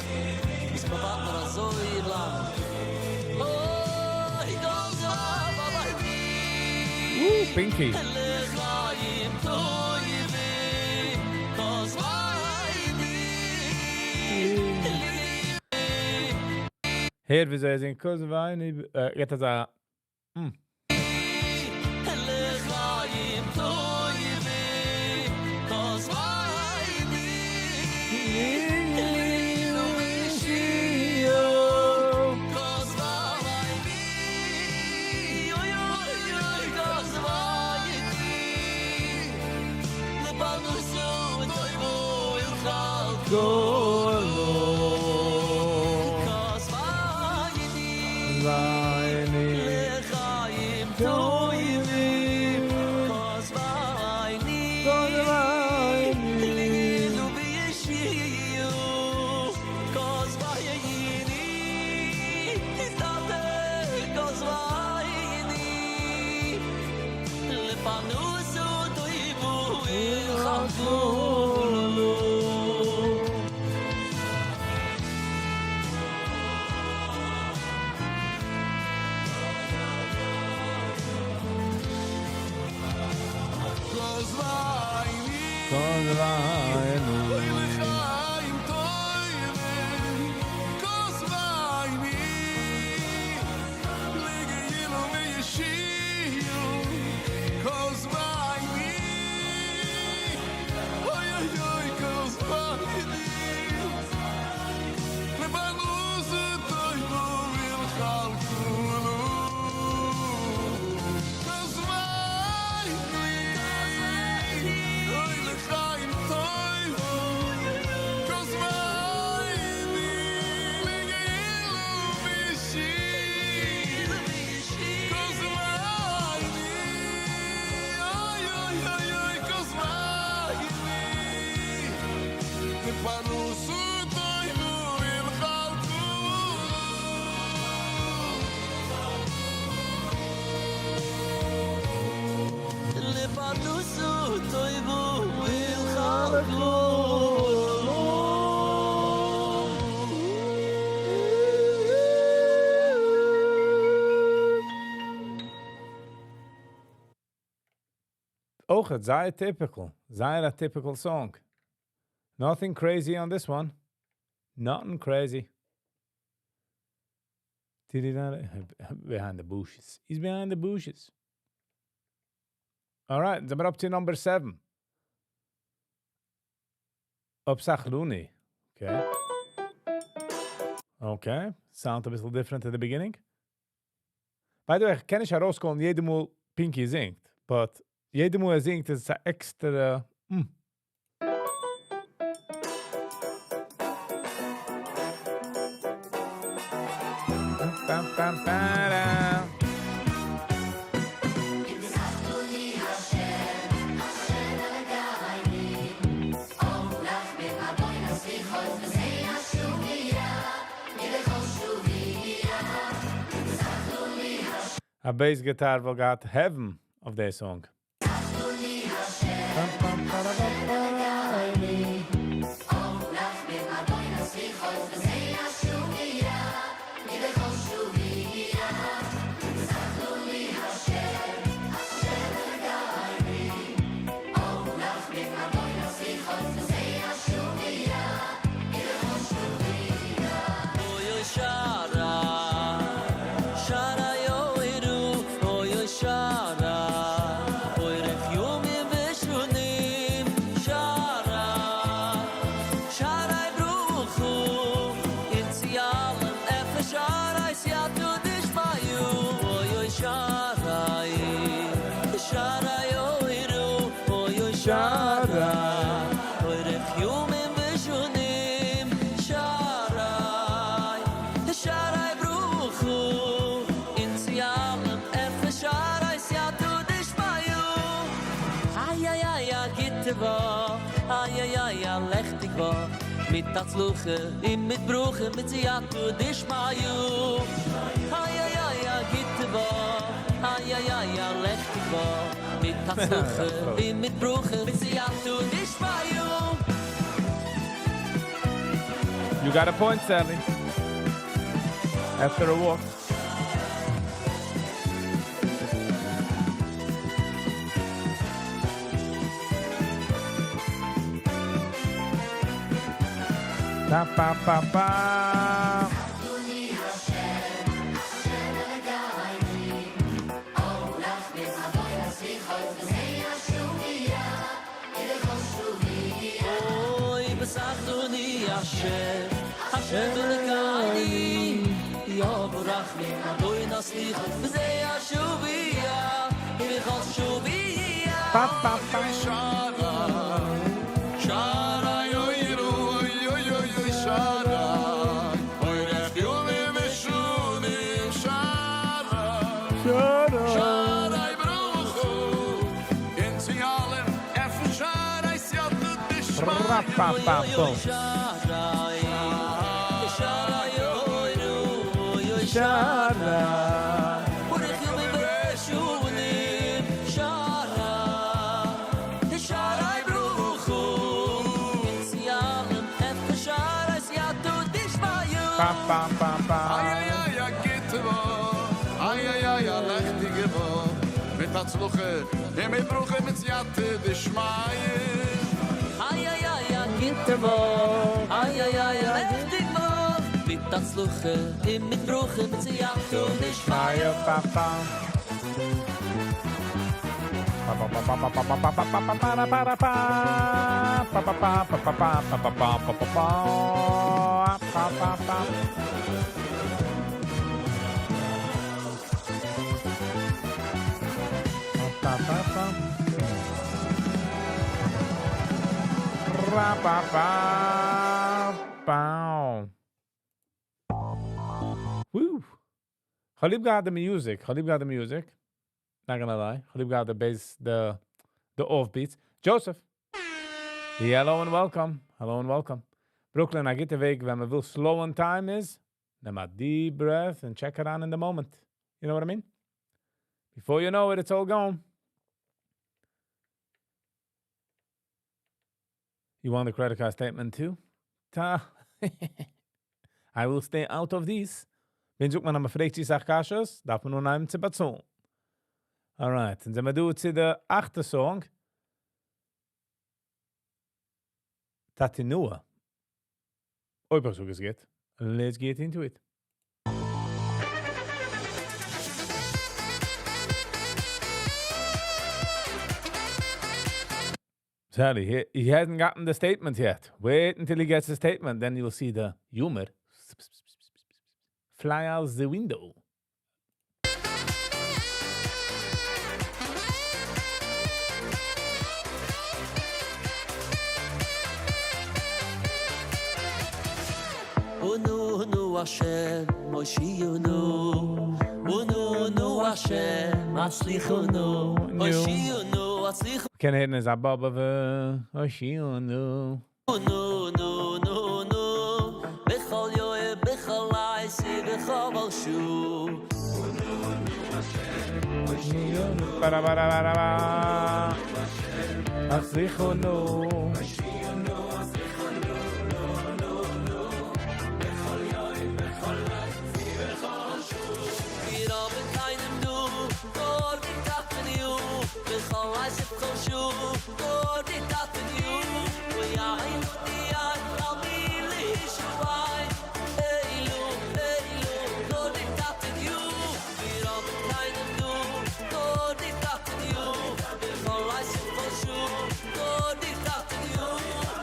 וואס מ'ווארט נאר אזוי לאנג. אוי, Pinky. לחיים טובים, כתבוני. הער ווי זיי זינגען, כתבוני, גייט אזא. לחיים טובים, כתבוני. לגאולה וישועה, כתבוני. אוי אוי אוי כתבוני. לפרנסו טויבו ולכלכולו. כתבוני. לחיים טובים, כתבוני. לגאולה אוי לחיים טובים כוסבייני לגאילו וישיעו כוסבייני אוי אוי אוי כוסבייני לפרנסו טויבו ולכלכולו כוסבייני אוי לחיים טויבו כוסבייני לגאילו וישיעו כוסבייני אוי אוי אוי אוי כוסבייני לפרנסו טויבו ולכלכולו. לפרנסו טויבו ולכלכולו. אויך זייער typical. זייער א typical song. Nothing crazy on this one. Nothing crazy. Behind the bushes. He's behind the bushes. All right, זענען מיר up to number 7. Upsachluni. Okay. Okay. Sound a ביסל different at the beginning. By the way, איך קען נישט ארויסקומען יעדע מאל Pinky זינגט, but יעדע מאל ער זינגט איז עס אן עקסטרע. Bam, bam, ba-da. A bass guitar וואלט געהאט heaven אויף די song. Bam, bam, ba-da, bam, ba-da. אוי אוי שערי, שערי יאירו, אוי אוי שערי, אוי רך יומים ושונים, שערי, שערי ברוכו, אין ציאלם אפס שערי סייעתו דשמיו, אוי אוי שערי, שערי יאירו, אוי אוי שערי, אוי רך יומים ושונים, שערי, שערי ברוכו, אין ציאלם אפס שערי סייעתו דשמיו. איי איי איי א גוטע וואך, איי איי איי א לעכטיג וואך, מיט הצלחה און מיט ברכה מיט סייעתא דשמיא. איי איי איי א גוטע וואך, איי איי איי א לעכטיג וואך, מיט הצלחה און מיט ברכה מיט סייעתא דשמיא. You got a point, Sally. After a walk. Pa, pa, pa, pa. אוי בסחדוני השם, השם אלוקיי, יאב רחמים, אדוי נסליח, וזה השוביה, ובכל שוביה. Pa, pa, pa. שערי יוירו, אוי אוי אוי אוי שערי, אוי רך יומים ושונים, שערי, שערי ברוכו, אין ציאלם, אפן שערי סייעתא דשמיא. Ra, pa, pa, boom. שערי, שערי יוירו, אוי אוי שערי. אורך יומים ושונים, שערי, שערי ברוכו, אין ציאלם, אפן שערי סייעתא דשמיא. Pa, pa, pa, pa. איי איי איי א גוטע וואך, איי איי איי א לעכטיגע וואך, מיט הצלחה, און מיט ברכה מיט סייעתא דשמיא. גוטע וואך. איי איי איי א לעכטיג וואך. מיט הצלחה און מיט ברכה מיט סייעתא דשמיא. Woo. כ'האב ליב געהאט די music. כ'האב ליב געהאט די music. Not gonna lie. כ'האב ליב געהאט די bass, the offbeats. Joseph. Hello and welcome. Hello and welcome. Brooklyn, א גוטע וועג ווען מען וויל slow on time איז, נעם א deep breath and check אריין in the moment. You know what I mean? Before you know it, it's all gone. You want the credit card statement too? Ta. I will stay out of this. ווען זאגט מען אז מען פרעגט זיך אסאך קשיות, דארף מען אנהייבן צו באצאלן. Alright, און זעמיר דא צו די אכטע song. טאטינוע. אויב איך זאג עס גוט. Let's get into it. Sally, he hasn't gotten the statement yet. Wait until he gets the statement, then you'll see the humor fly out the window. עננו השם הושיענו עננו השם הצליחנו הושיענו הצליחנו קען הערן איז א באבעווע הושיענו. נו נו נו נו בכל יום בכל עת ובכל שעה באראבאראבאראבא הצליחנו. מיר האבן קיינעם דא נאר דיך טאטעניו בכל עת ובכל שעה נאר דיך טאטעניו אוי איי די איי אל מי לישועי אילו אילו נאר דיך טאטעניו מיר האבן קיינעם דא נאר דיך טאטעניו בכל עת ובכל שעה נאר דיך טאטעניו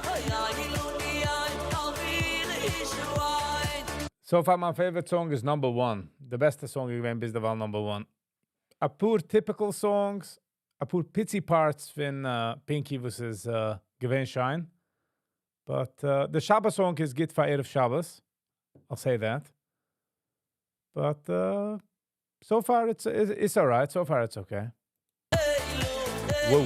אוי איי די איי אל מי לישועי. So far my favorite song is number one. די בעסטע song איז געווען ביז דערווייל number one. אפאר typical songs, אפאר פיצי parts פון Pinky וואס איז געווען שיין. But די שבת song איז גוט פאר ערב שבת. I'll say that. But so far it's alright. So far it's okay. Whoa.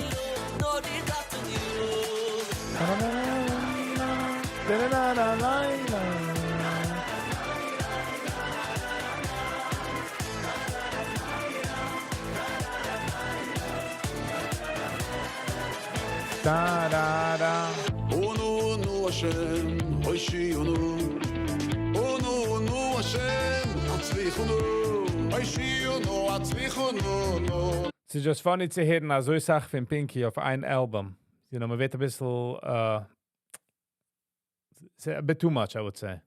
Da da da. עננו השם הושיענו עננו השם הצליחנו הושיענו הצליחנו נו. ס'איז just funny צו הערן אזוי סאך פון Pinky אויף איין album. מען ווערט אביסל, a bit too much, I would say.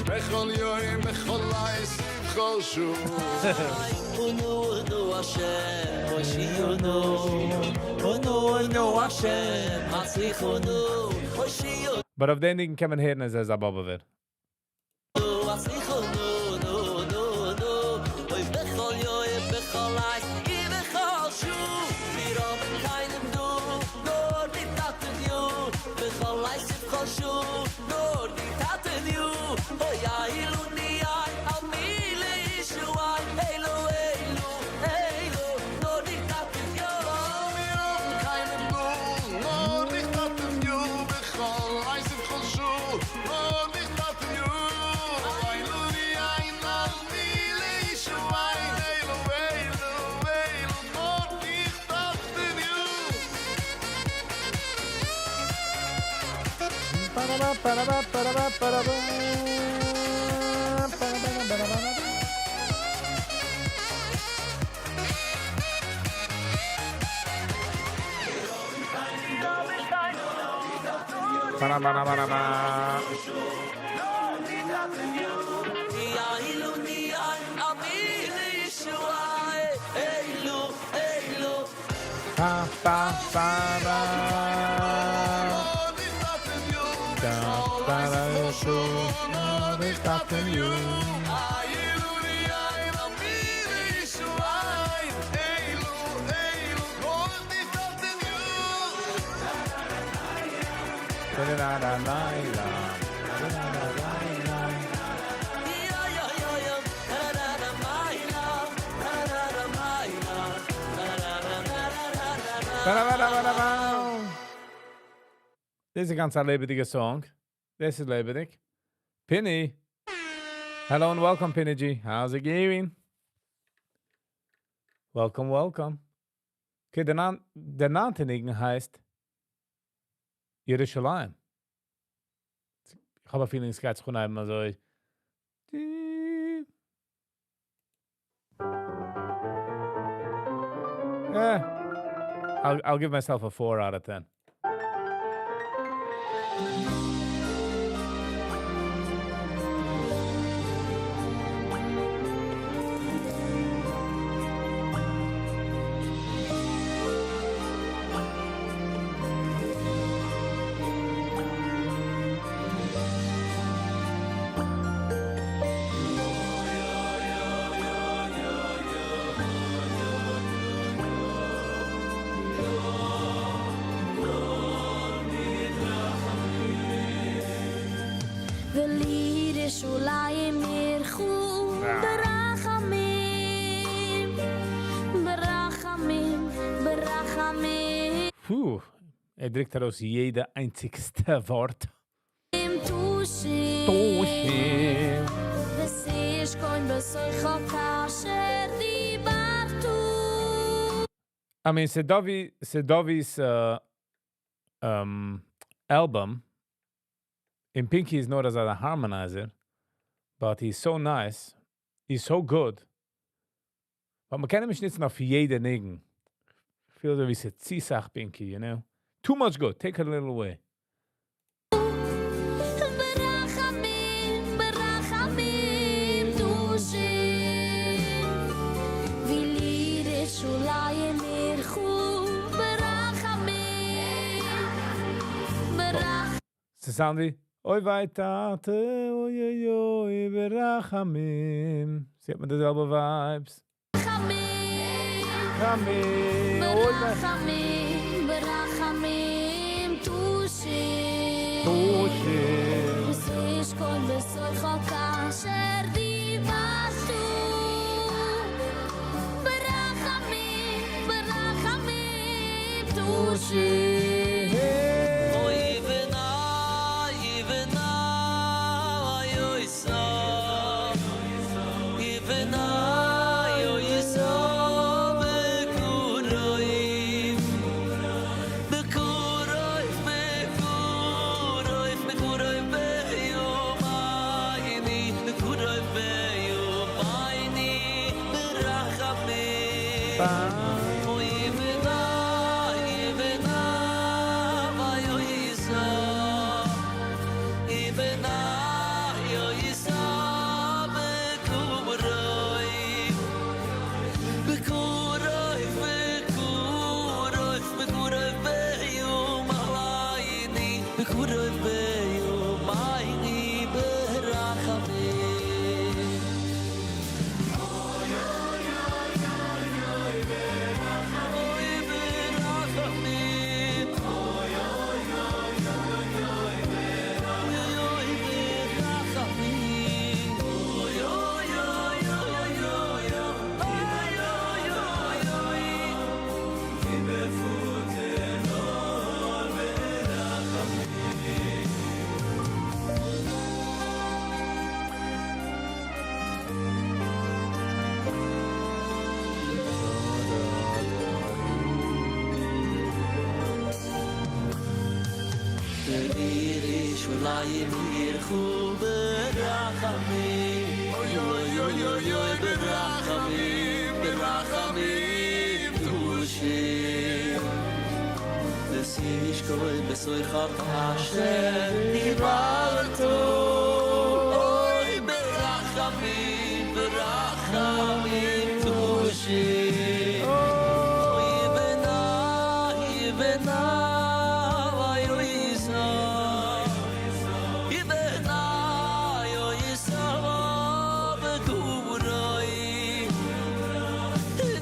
בכל יום, בכל עת, בכל שעה. עננו השם הושיענו עננו השם הצליחנו הושיענו But אויף דעם ניגון קען מען הערן אז ער איז א באבעווער. הצליחנו נו נו נו אוי בכל יום בכל עת ובכל שעה מיר האבן קיינעם דא נאר דיך טאטעניו בכל עת ובכל שעה נאר דיך טאטעניו אוי אילו ני איי אל מי לישועי אילו אילו אילו נאר דיך טאטעניו מיר האבן קיינעם דא נאר דיך טאטעניו בכל עת ובכל שעה נאר דיך טאטעניו אילו ני איי אל מי לישועי אילו אילו אילו נאר דיך טאטעניו. Ba-da-ba, ba-da-ba, ba-da-ba, ba-da-ba. Ba-da-ba, ba-da-ba. Ba-da-ba-da-ba-da-ba. Ba, ba, ba, ba. Da, ba, da, da, da, da, דאס איז א גאנץ א לעבעדיגע song. דאס איז לעבעדיג. Pinny. Hello and welcome, Pinny G. How's it going? Welcome, welcome. Okay, דער ניינטע ניגון הייסט ירושלים. איך האב א feeling, עס גייט זיך אנהייבן אזוי. I'll give myself a 4 out of 10. ולירושלים עירך ברחמים, ברחמים, ברחמים. Puh, ער דריקט ארויס יעדע איינציגסטע ווארט. תושיב. תושיב. ותשכון בתוכה כאשר דיברת. I mean, ס'דא ווי 's album, און Pinky איז נאר אזא harmonizer, but he's so nice, he's so good. But מ'קען אים נישט ניצן אויף יעדע ניגון. איך פיל אזוי ווי ס'איז צו סאך Pinky, you know? Too much good, take it a little away. ברחמים, ברחמים תושיב. ולירושלים עירך ברחמים, ברח- ס'sound ווי, אוי וויי טאטע, אוי אוי אוי, ברחמים. ס'האט מיט די זעלבע vibes. ברחמים, רחמים, אוי וויי. ברחמים, ברחמים תושיב. תושיב. ותשכון בתוכה כאשר דיברת. ברחמים, ברחמים תושיב. אוי ונאי ונאי אוי סא ונאי אוי סא בקורוי בקורוי בקורוי בקורוי ביומייני בקורוי ביומייני ברחמים אוי ונאי ונאי אוי סא ונאי אוי סא בקורוי בקורוי בקורוי בקורוי ביומייני בקורוי ביומייני ברחמים אוי ברחמים אוי אוי אוי אוי אוי ברחמים אוי אוי אוי אוי אוי אוי אוי אוי אוי ולירושלים עירך ברחמים אוי אוי אוי אוי אוי ברחמים ברחמים תושיב. תשכון בתוכך כאשר דיברת אוי ברחמים ברחמים תושיע אוי בני בני אוי ישא בני אוי ישא בגורוי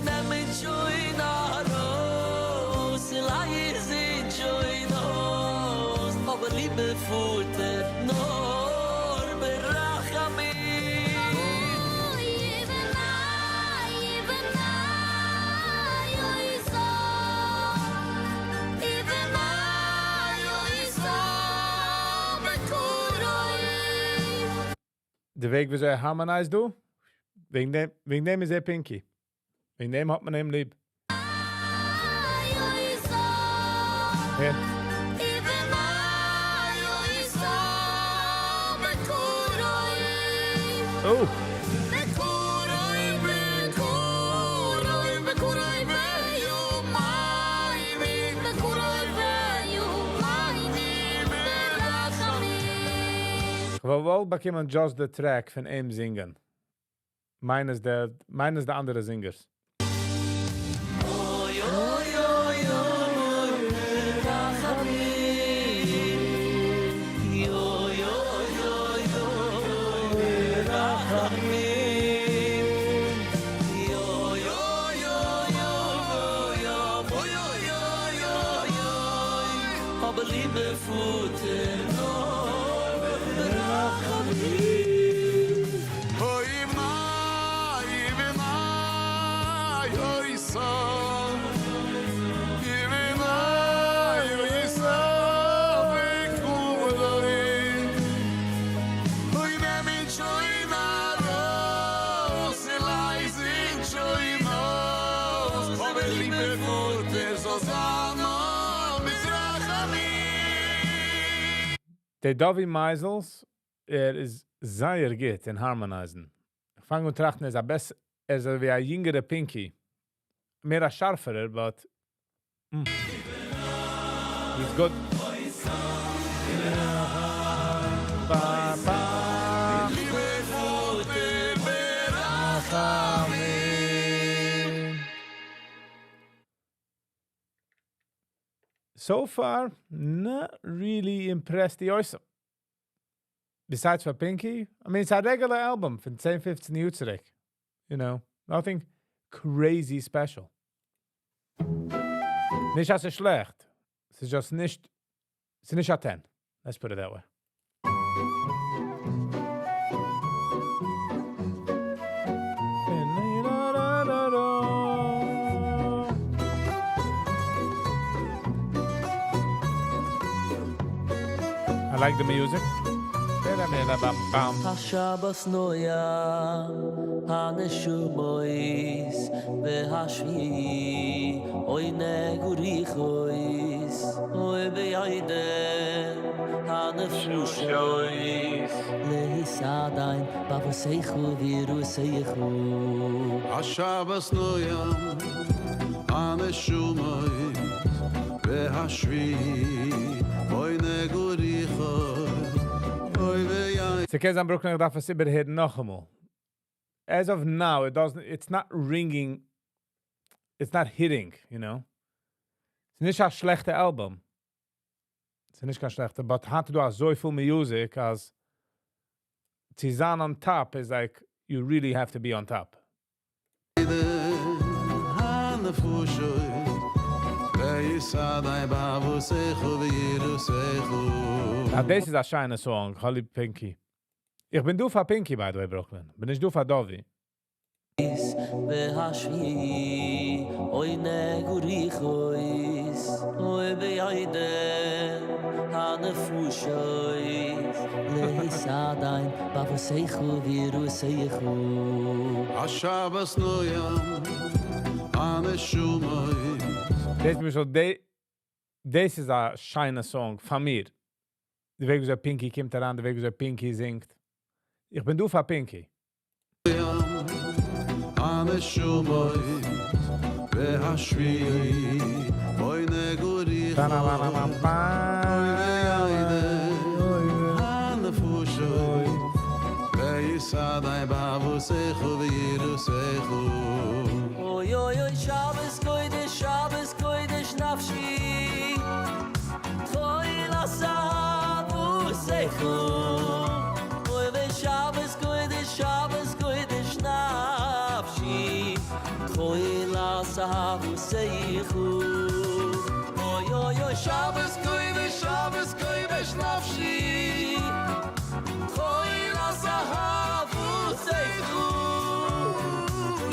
נעמט שוין ארויס לייזט שוין אויס אבער ליבע פאטער נאר ברחמים אוי בני בני אוי שא בני אוי שא בקורוי. די וועג ווי אזוי ער harmonize דא, וועגן דעם איז ער Pinky. וועגן דעם האט מען אים ליב. אוי שא Yeah. בני אוי שא בקורוי. Oh, בקורוי בקורוי בקורוי ויומייני בקורוי ויומייני ברחמים. איך וויל באקומען just the track פון אים זינגען. Minus די אנדערע singers. אוי אוי אוי אוי ברחמים אוי אוי אוי אוי ברחמים אוי אוי אוי אוי אוי אוי אוי אוי אבער ליבע פאטער נאר ברחמים. אוי בני בני אוי שא בני אוי שא בקורוי אוי נעמט שוין ארויס לייזט שוין אויס אבער ליבע פאטער זאל זיין נאר מיט רחמים. דער Dovi Meisels, ער איז זייער גוט אין harmonize ן. איך פאנג אן טראכטן, ער איז ווי א יונגערע Pinky. מער א שארפערער, but he's good. Ba, ba. ליבע פאטער ברחמים. So far, not really impressed די עושים. Besides for Pinky, I mean, it's a regular album פון 10, 15 יאר צוריק. Nothing crazy special. נישט אז ס'איז שלעכט. ס'איז just נישט, ס'איז נישט א 10. Let's put it that way. I like the music. Bam. השבת נועם הנשומות והשביעי אוי נגוריכויס אוי ביידה הנפשושויס להיסעדיין בבוסייכו וירוסייכו. השבת נועם הנשומות והשביעי אוי נגוריכויס אוי ויי ס'קען זיין, Brooklyn, איך דארף עס איבערהערן נאכאמאל. As of now, it doesn't, it's not ringing, it's not hitting. ס'איז נישט א שלעכטע album. ס'איז נישט קיין שלעכטע, but האט דא אזוי פיל music, אז צו זיין on top is like, you really have to be on top. הנפושויס ויסעדיין בבוסייכו וירוסייכו. Now, this איז א שיינע song, כ'האב ליב Pinky. איך בין דא פאר Pinky, by the way, Brooklyn. בין נישט דא פאר Dovi. והשביעי אוי נגוריכויס אוי ביידה הנפושויס להיסעדיין בבוסייכו וירוסייכו. השבת נועם הנשומות דאס איז שוין, דאס איז א שיינע song פון מיר. די וועג ווי Pinky קומט אריין, די וועג ווי Pinky זינגט. איך בין דא פאר Pinky. הנשומות והשביעי אוי נגוריכויס. אוי אוי אוי שבת קודש שבת קודש נפשי אוי שבת קודש שבת קודש נפשי אוי אוי אוי שבת קודש שבת קודש נפשי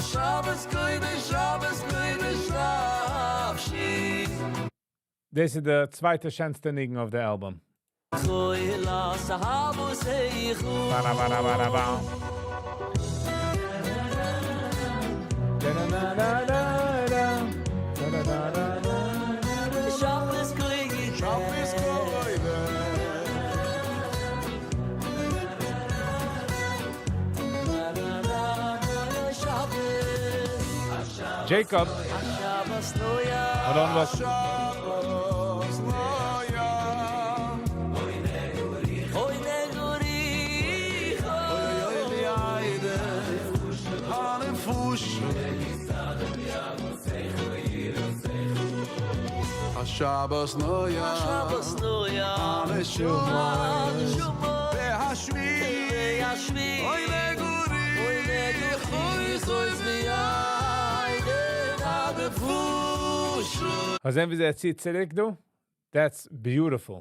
שבת קודש שבת קודש נפשי. דאס איז די צווייטע שענסטע ניגון אויף די album. Jacob. Hold on, וואס? האסט געזען ווי ער ציט צוריק דא? That's beautiful.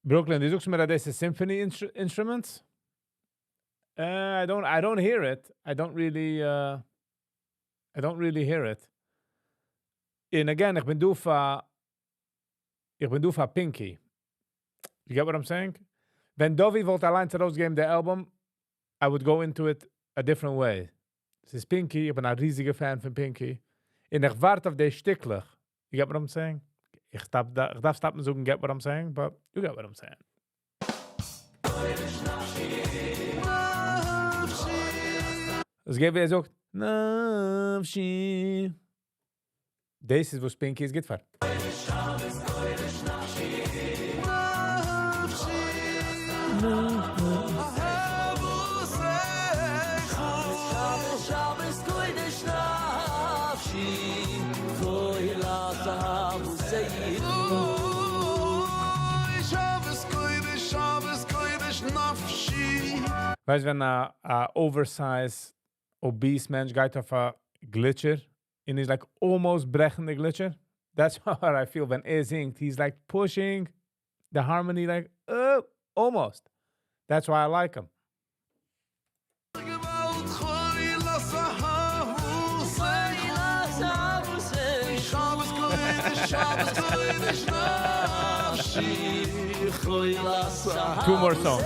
Brooklyn, דו זאגסט מיר אז דאס איז symphony instruments? I don't hear it. I don't really hear it. And again, איך בין דא פאר Pinky. You get what I'm saying? ווען Dovi וואלט אליין ארויסגעגעבן די album, I would go into it a different way. עס איז Pinky, איך בין א ריזיגער fan פון Pinky. און איך ווארט אויף די שטיקלעך. You get what I'm saying? איך דארף stop ן זאגן get what I'm saying, but you get what I'm saying. עס גייט ווי ער זאגט, נפשי. דאס איז וואס Pinky איז גוט פאר. ווייסט ווען א oversize obese מענטש גייט אויף א גליטשער and he's like almost ברעכן די גליטשער? That's how I feel ווען ער זינגט. He's like pushing the harmony like almost. That's why I like him. Two more songs.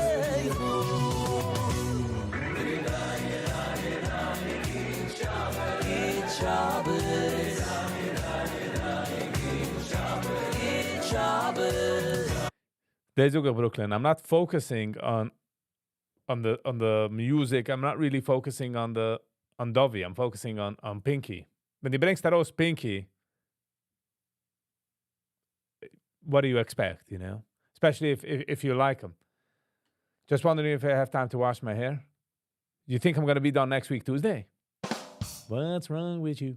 דאס זאג איך, Brooklyn. I'm not focusing on the music. I'm not really focusing on Dovi. I'm focusing on Pinky. ווען דו ברענגסט ארויס Pinky, what do you expect? Especially if you like him. Just wondering if I have time to wash my hair. You think I'm gonna be done next week Tuesday? What's wrong with you?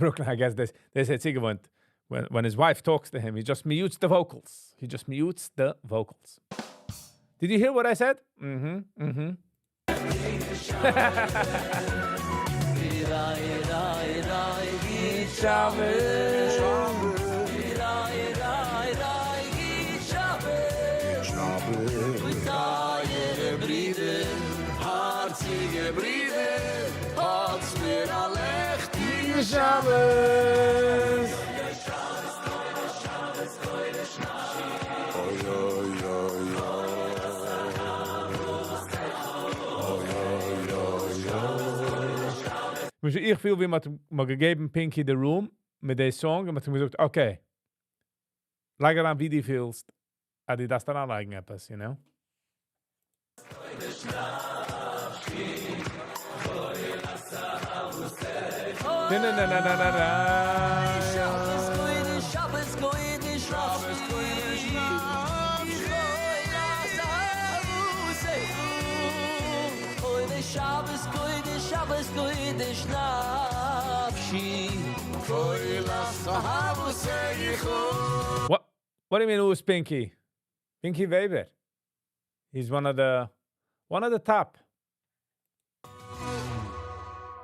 Brooklyn, I guess this האט צוגעוואוינט. When his wife talks to him, he just mutes the vocals. He just mutes the vocals. Did you hear what I said? Mm-hmm. Shabbos. איך פיל ווי מ'האט אים געגעבן Pinky the room מיט די song און מ'האט אים געזאגט, okay, לייג אריין ווי דו פילסט, אז דו דארפסט אריינלייגן עפעס, you know? What? What do you mean who is Pinky? Pinky Weber. He's one of the top.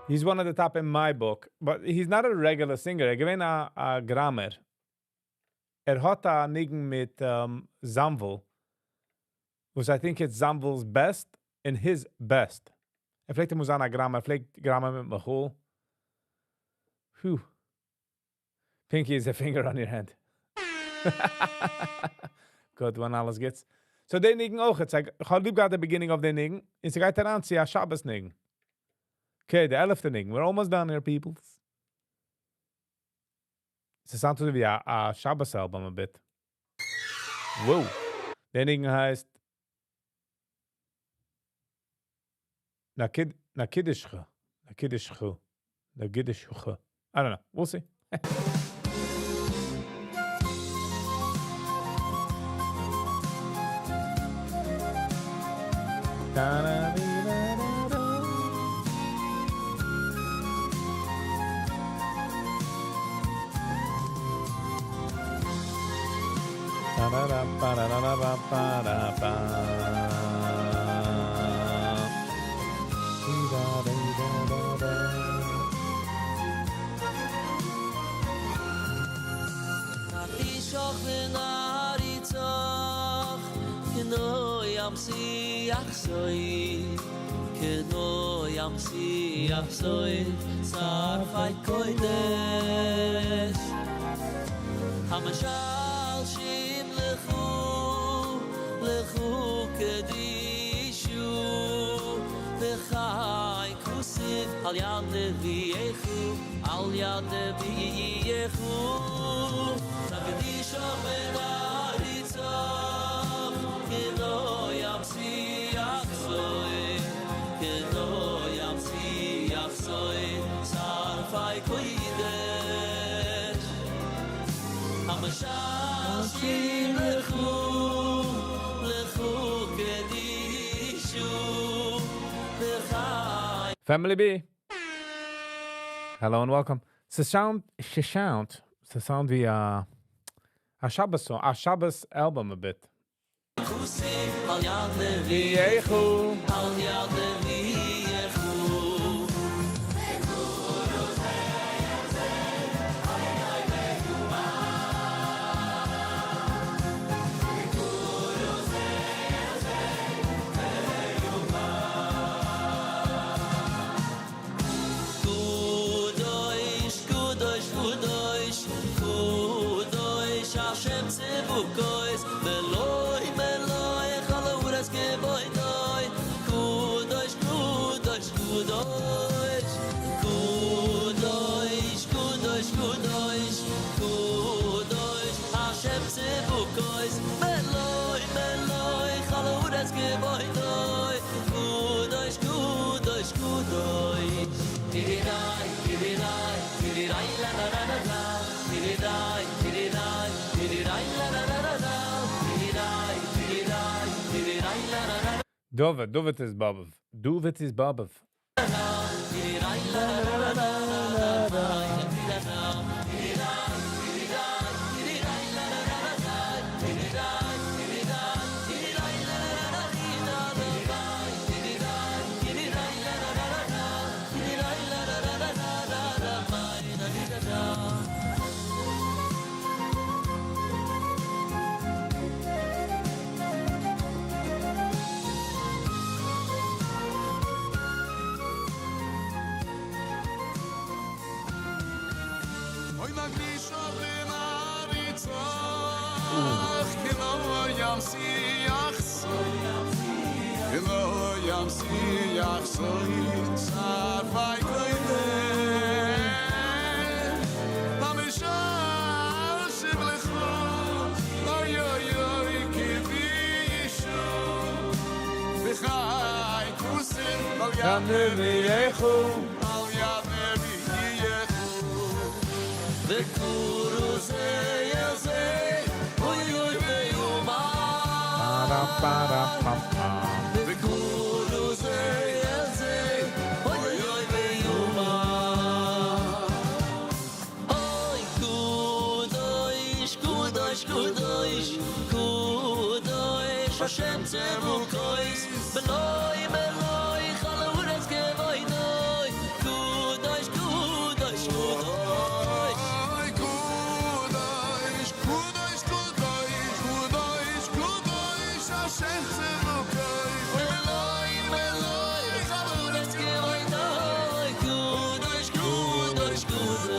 He's one of the top in my book, but he's not a regular singer. ער געווען א גראמער. ער האט א ניגון מיט Zamvel, וואס I think it's Zamvel's best and his best. ער פלעגט אמאל זיין א גראמער, ער פלעגט גראמען מיט Michal. Whew. Pinky is a finger on your hand. Good one, אלעס גוטס. So די ניגון אויך, it's like, איך האב ליב געהאט the beginning of די ניגון, און ס'גייט אריין צו א שבת ניגון. Okay, די 11'טע ניגון. We're almost done here, people. ס'sound אזוי ווי א שבת album a bit. Whoa. דער ניגון הייסט נקידישכה. נקידישכו. נקידישכה. I don't know. We'll see. Da-da-dee-da-da-da. Da-da-da-ba-da-da-da-ba-ba-da-ba. Dee-da-dee-da-da-da. נקדישך ונעריצך כנועם שיח זוי כנועם שיח זוי שרפי קודש המשלשים לכו לכו קדישו וחי כוסיף על יד נביאיכו על יד נביאיכו נקדישך ונעריצך כנועם שיח זוי כנועם שיח זוי שרפי קודש המשלשים לכו לכו קדישו וחי Family B. Hello and welcome. ס'sound ווי א שבת song, א שבת album a bit. כוסיף על יד נביאיכו על יד נביאיכו. קדוש, קדוש, קדוש, קדוש, השם צבקות, מלא מלא כל הארץ כבודו. קדוש, קדוש, קדוש, קדוש, קדוש, קדוש, קדוש, השם צבקות, מלא מלא כל הארץ כבודו. קדוש, קדוש, קדוש. דירידאי, דירידאי, דירידאי, la la la la la. דירידאי, דירידאי, דירידאי, la la la la la. דירידאי, דירידאי, דירידאי, la la la. David, David is Bobov. David is Bobov. דירידאי, la la la la la. דירידאי, דירידאי, la la la la. דירידאי, דירידאי, דירידאי, la la la la. דירידאי, דירידאי, la la la la. דירידאי, la la la la la la la. אוי נקדישך ונעריצך כנועם שיח סוי כנועם שיח סוי שרפי קודש. יד נביאך על יד נביאך וקורו זה אל זה אוי אוי ויאמר וקורו זה אל זה אוי אוי ויאמר אוי קדוש קדוש קדוש קדוש השם צבקות מלא מלא כל הארץ כבודו קדוש קדוש קדוש אוי קדוש קדוש קדוש קדוש קדוש השם צבקות מלא מלא כל הארץ כבודו קדוש קדוש קדוש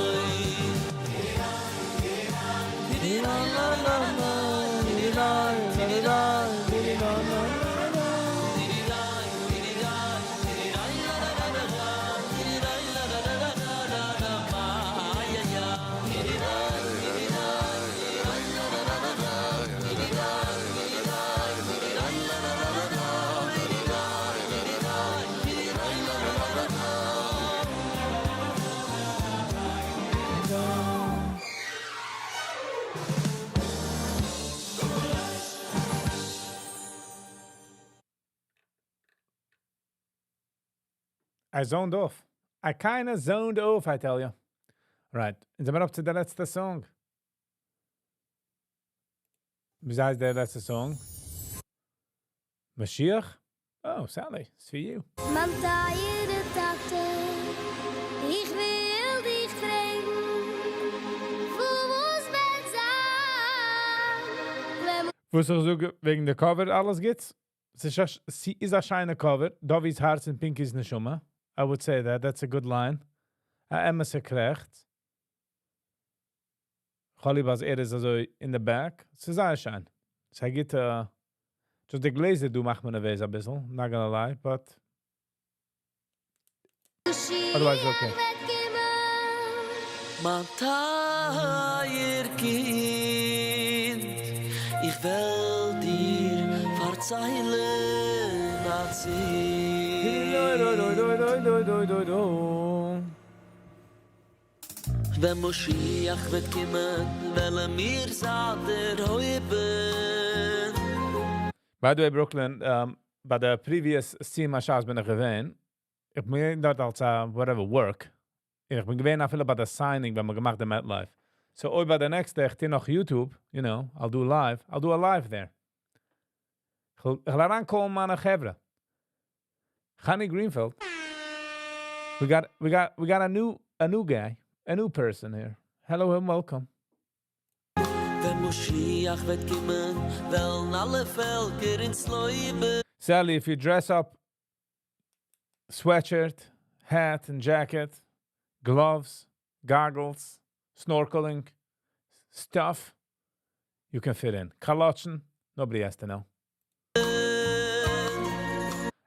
la la la la la la la la. I zoned off. I kind of zoned off, I tell you. Right. און זענען מיר up צו דער לעצטע song. Besides דער לעצטע song. משיח? Oh, Sally, it's for you. מײַן טײַערער טאַטע, איך וויל דיך פֿרעגן, וווּ וועט זײַן, ווען וואָס איך זאָג, וועגן דער cover אַלעס גוטס? ס'איז אַ שיינע cover. Dovi's האַרץ און Pinky's נשמה. I would say that. That's a good line. אַ אמת'ע קרעכץ. כ'האָב ליב אַז ער איז אַזוי in the back. ס'איז זייער שיין. ס'גייט, just די גלעזער דאָ מאַכט מיר נערוועז אַ ביסל. Not gonna lie, but otherwise okay. וועט קומען. מײַן טײַער קינד, איך וועל דיר פֿאַרציילן אַצינד. דו, דו, דו. ווען משיח וועט קומען, וועלן מיר זײַן דערהויבן. By the way, Brooklyn, בײַ דער previous סיום הש"ס בין איך געווען. איך בין דאָרט אַלס whatever work. איך בין געווען אַפֿילו בײַ דער signing, ווען מ'האָט געמאַכט דעם MetLife. So, אויב בײַ דער next איך טו נאָך YouTube, I'll do live. I'll do a live there. איך וויל אַרײַנקומען מײַנע חבֿרה. Chani Greenfeld. We got a new guy, a new person here. Hello and welcome. ווען משיח וועט קומען, וועלן אַלע פֿעלקער אונדז לויבן. Sally, if you dress up sweatshirt, hat and jacket, gloves, goggles, snorkeling, stuff, you can fit in. קאַלאָטשן, nobody has to know.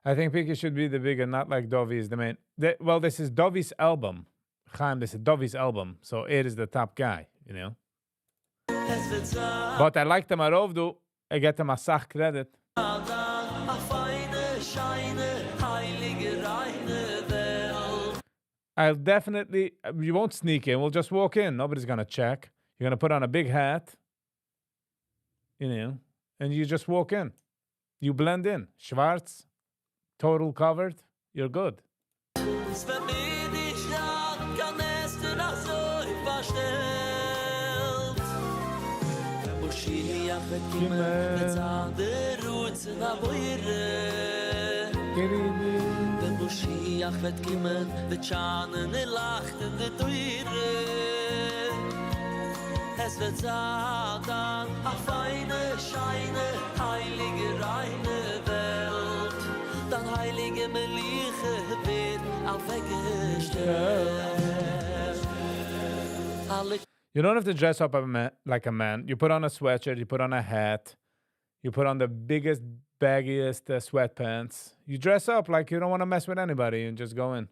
I think Pinky should be the bigger, not like Dovi is the main. Well, this is Dovi's album. Chaim, this is Dovi's album, so it is the top guy. עס וועט זײַן But I like them אַרויף, I get them אַ סאַך credit. אַ פֿײַנע, שיינע, הייליקע, ריינע וועלט. I'll definitely, you won't sneak in. We'll just walk in. Nobody's gonna check. You're gonna put on a big hat, and you just walk in. You blend in. שוואַרץ, total covered. You're good. עס וועט מער נישט זײַן קיין הסתּר אַזוי פֿאַרשטעלט. ווען משיח וועט קומען, וועט זײַן דער רצון הבורא. ווען משיח וועט קומען, וועט שײַנען און לײַכטן די תּורה. עס וועט זײַן דאַן אַ פֿײַנע, שיינע, הייליקע, ריינע וועלט. דאַן הייליקע מלוכה ווערט אַוועקגעשטעלט. אַלע You don't have to dress up a man, like a man. You put on a sweatshirt, you put on a hat, you put on the biggest, baggiest sweatpants. You dress up like you don't want to mess with anybody and just go in.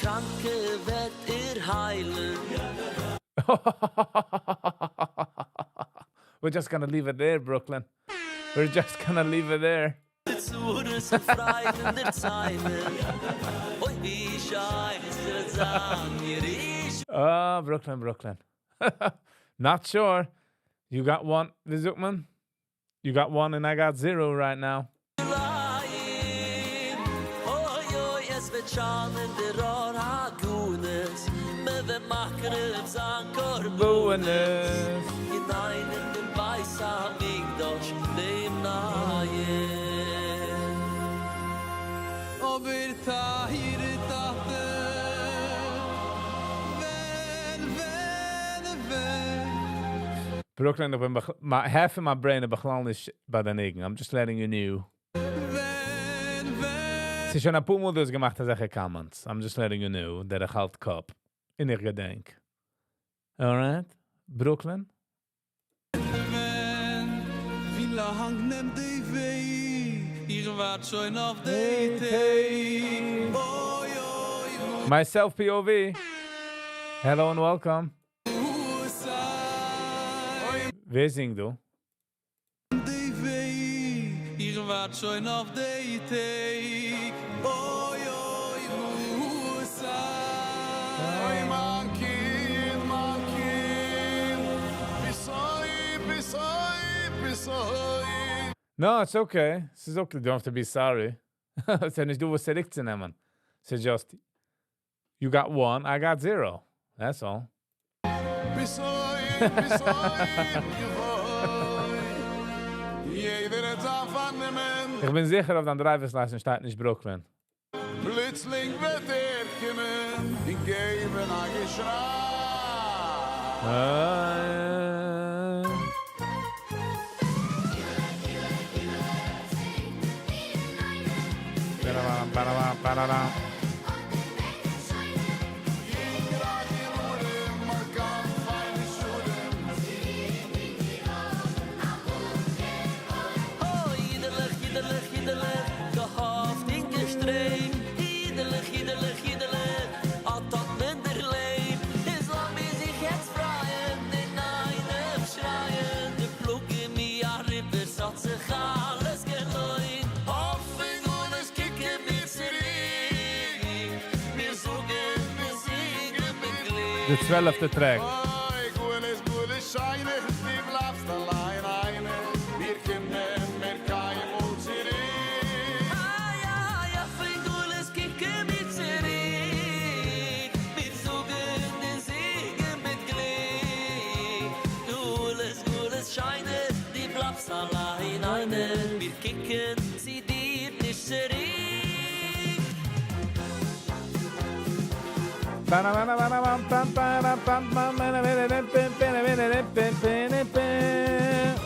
קראַנקע וועט ער היילן. We're just gonna leave it there, Brooklyn. We're just gonna leave it there. צרות און פרייד אין דערציילן. אוי ווי שיין עס וועט זיין ירושלים. Ah, Brooklyn, Brooklyn. Not sure. You got one, ווי זאגט מען? You got one and I got zero right now. אוי אוי עס וועט שיינען דער אור הגנוז, מען וועט מקריב זיין קרבנות אינאיינעם אין בית המקדש דעם נייעם. אבער טייערע טאטע, ווען ווען ווען. Brooklyn, איך בין half of my brain איז בכלל נישט ביי די ניגון. I'm just letting you know. ווען ווען. ס'איז שוין א פאר מאל דאס געמאכט, אזעלכע comments. I'm just letting you know that איך האלט קאפ. און איך געדענק. Alright? Brooklyn? ווען, ווי לאנג נעמט די וועג? איך ווארט שוין אויף די טעג. אוי אוי. Myself POV. Hello and welcome. ווער זינגט דא? די וועג, איך ווארט שוין אויף די טעג. אוי אוי וואס. אוי מיין קינד, מיין קינד, ביסוי, ביסוי, ביסוי. No, it's okay. It's okay. You don't have to be sorry. ס'איז נישט דא וואס צוריקצונעמען. It's just, you got one, I got zero. That's all. ביסוי, ביסוי, געוואוי. יעדער האט זיין פארנעמען. איך בין זיכער, אויף דיין driver's license שטייט נישט Brooklyn. פלוצלינג וועט ער קומען און געבן א געשריי. Ah. Ba-da-ba-ba-ba-ba-ba. יונג, רייך און ארעם, באקאנט, פיינע שלום. אוי, אידעלעך, אידעלעך, אידעלעך, געהאפט און געשטרעבט. אידעלעך, אידעלעך, אידעלעך, אט האט מען דערלעבט. איז לאמיר זיך יעצט פרייען, אינאיינעם שרייען. די פלאג און מי אריבער, ס'האט זיך אלעס געלוינט. אויפן גלות קוקן מיר צוריק. מיר זאגן, מיר זינגען מיט גליק. די 12טע track. אוי, גלות, גלות, שיינע, דו בלייבסט אליין איינע. מיר קומען מער קיינמאל צוריק. איי, איי, אויפן גלות קוקן מיר צוריק. מיר זאגן און זינגען מיט גליק. גלות, גלות, שיינע, דו בלייבסט אליין איינע. מיר קוקן צו דיר נישט צוריק. Ba-da-ba-da-ba-da-bam, bam, ba-da-bam, bam, ba-da-ba-da-bam, bam, ba-da-ba-da-bam, bam, bam, bam.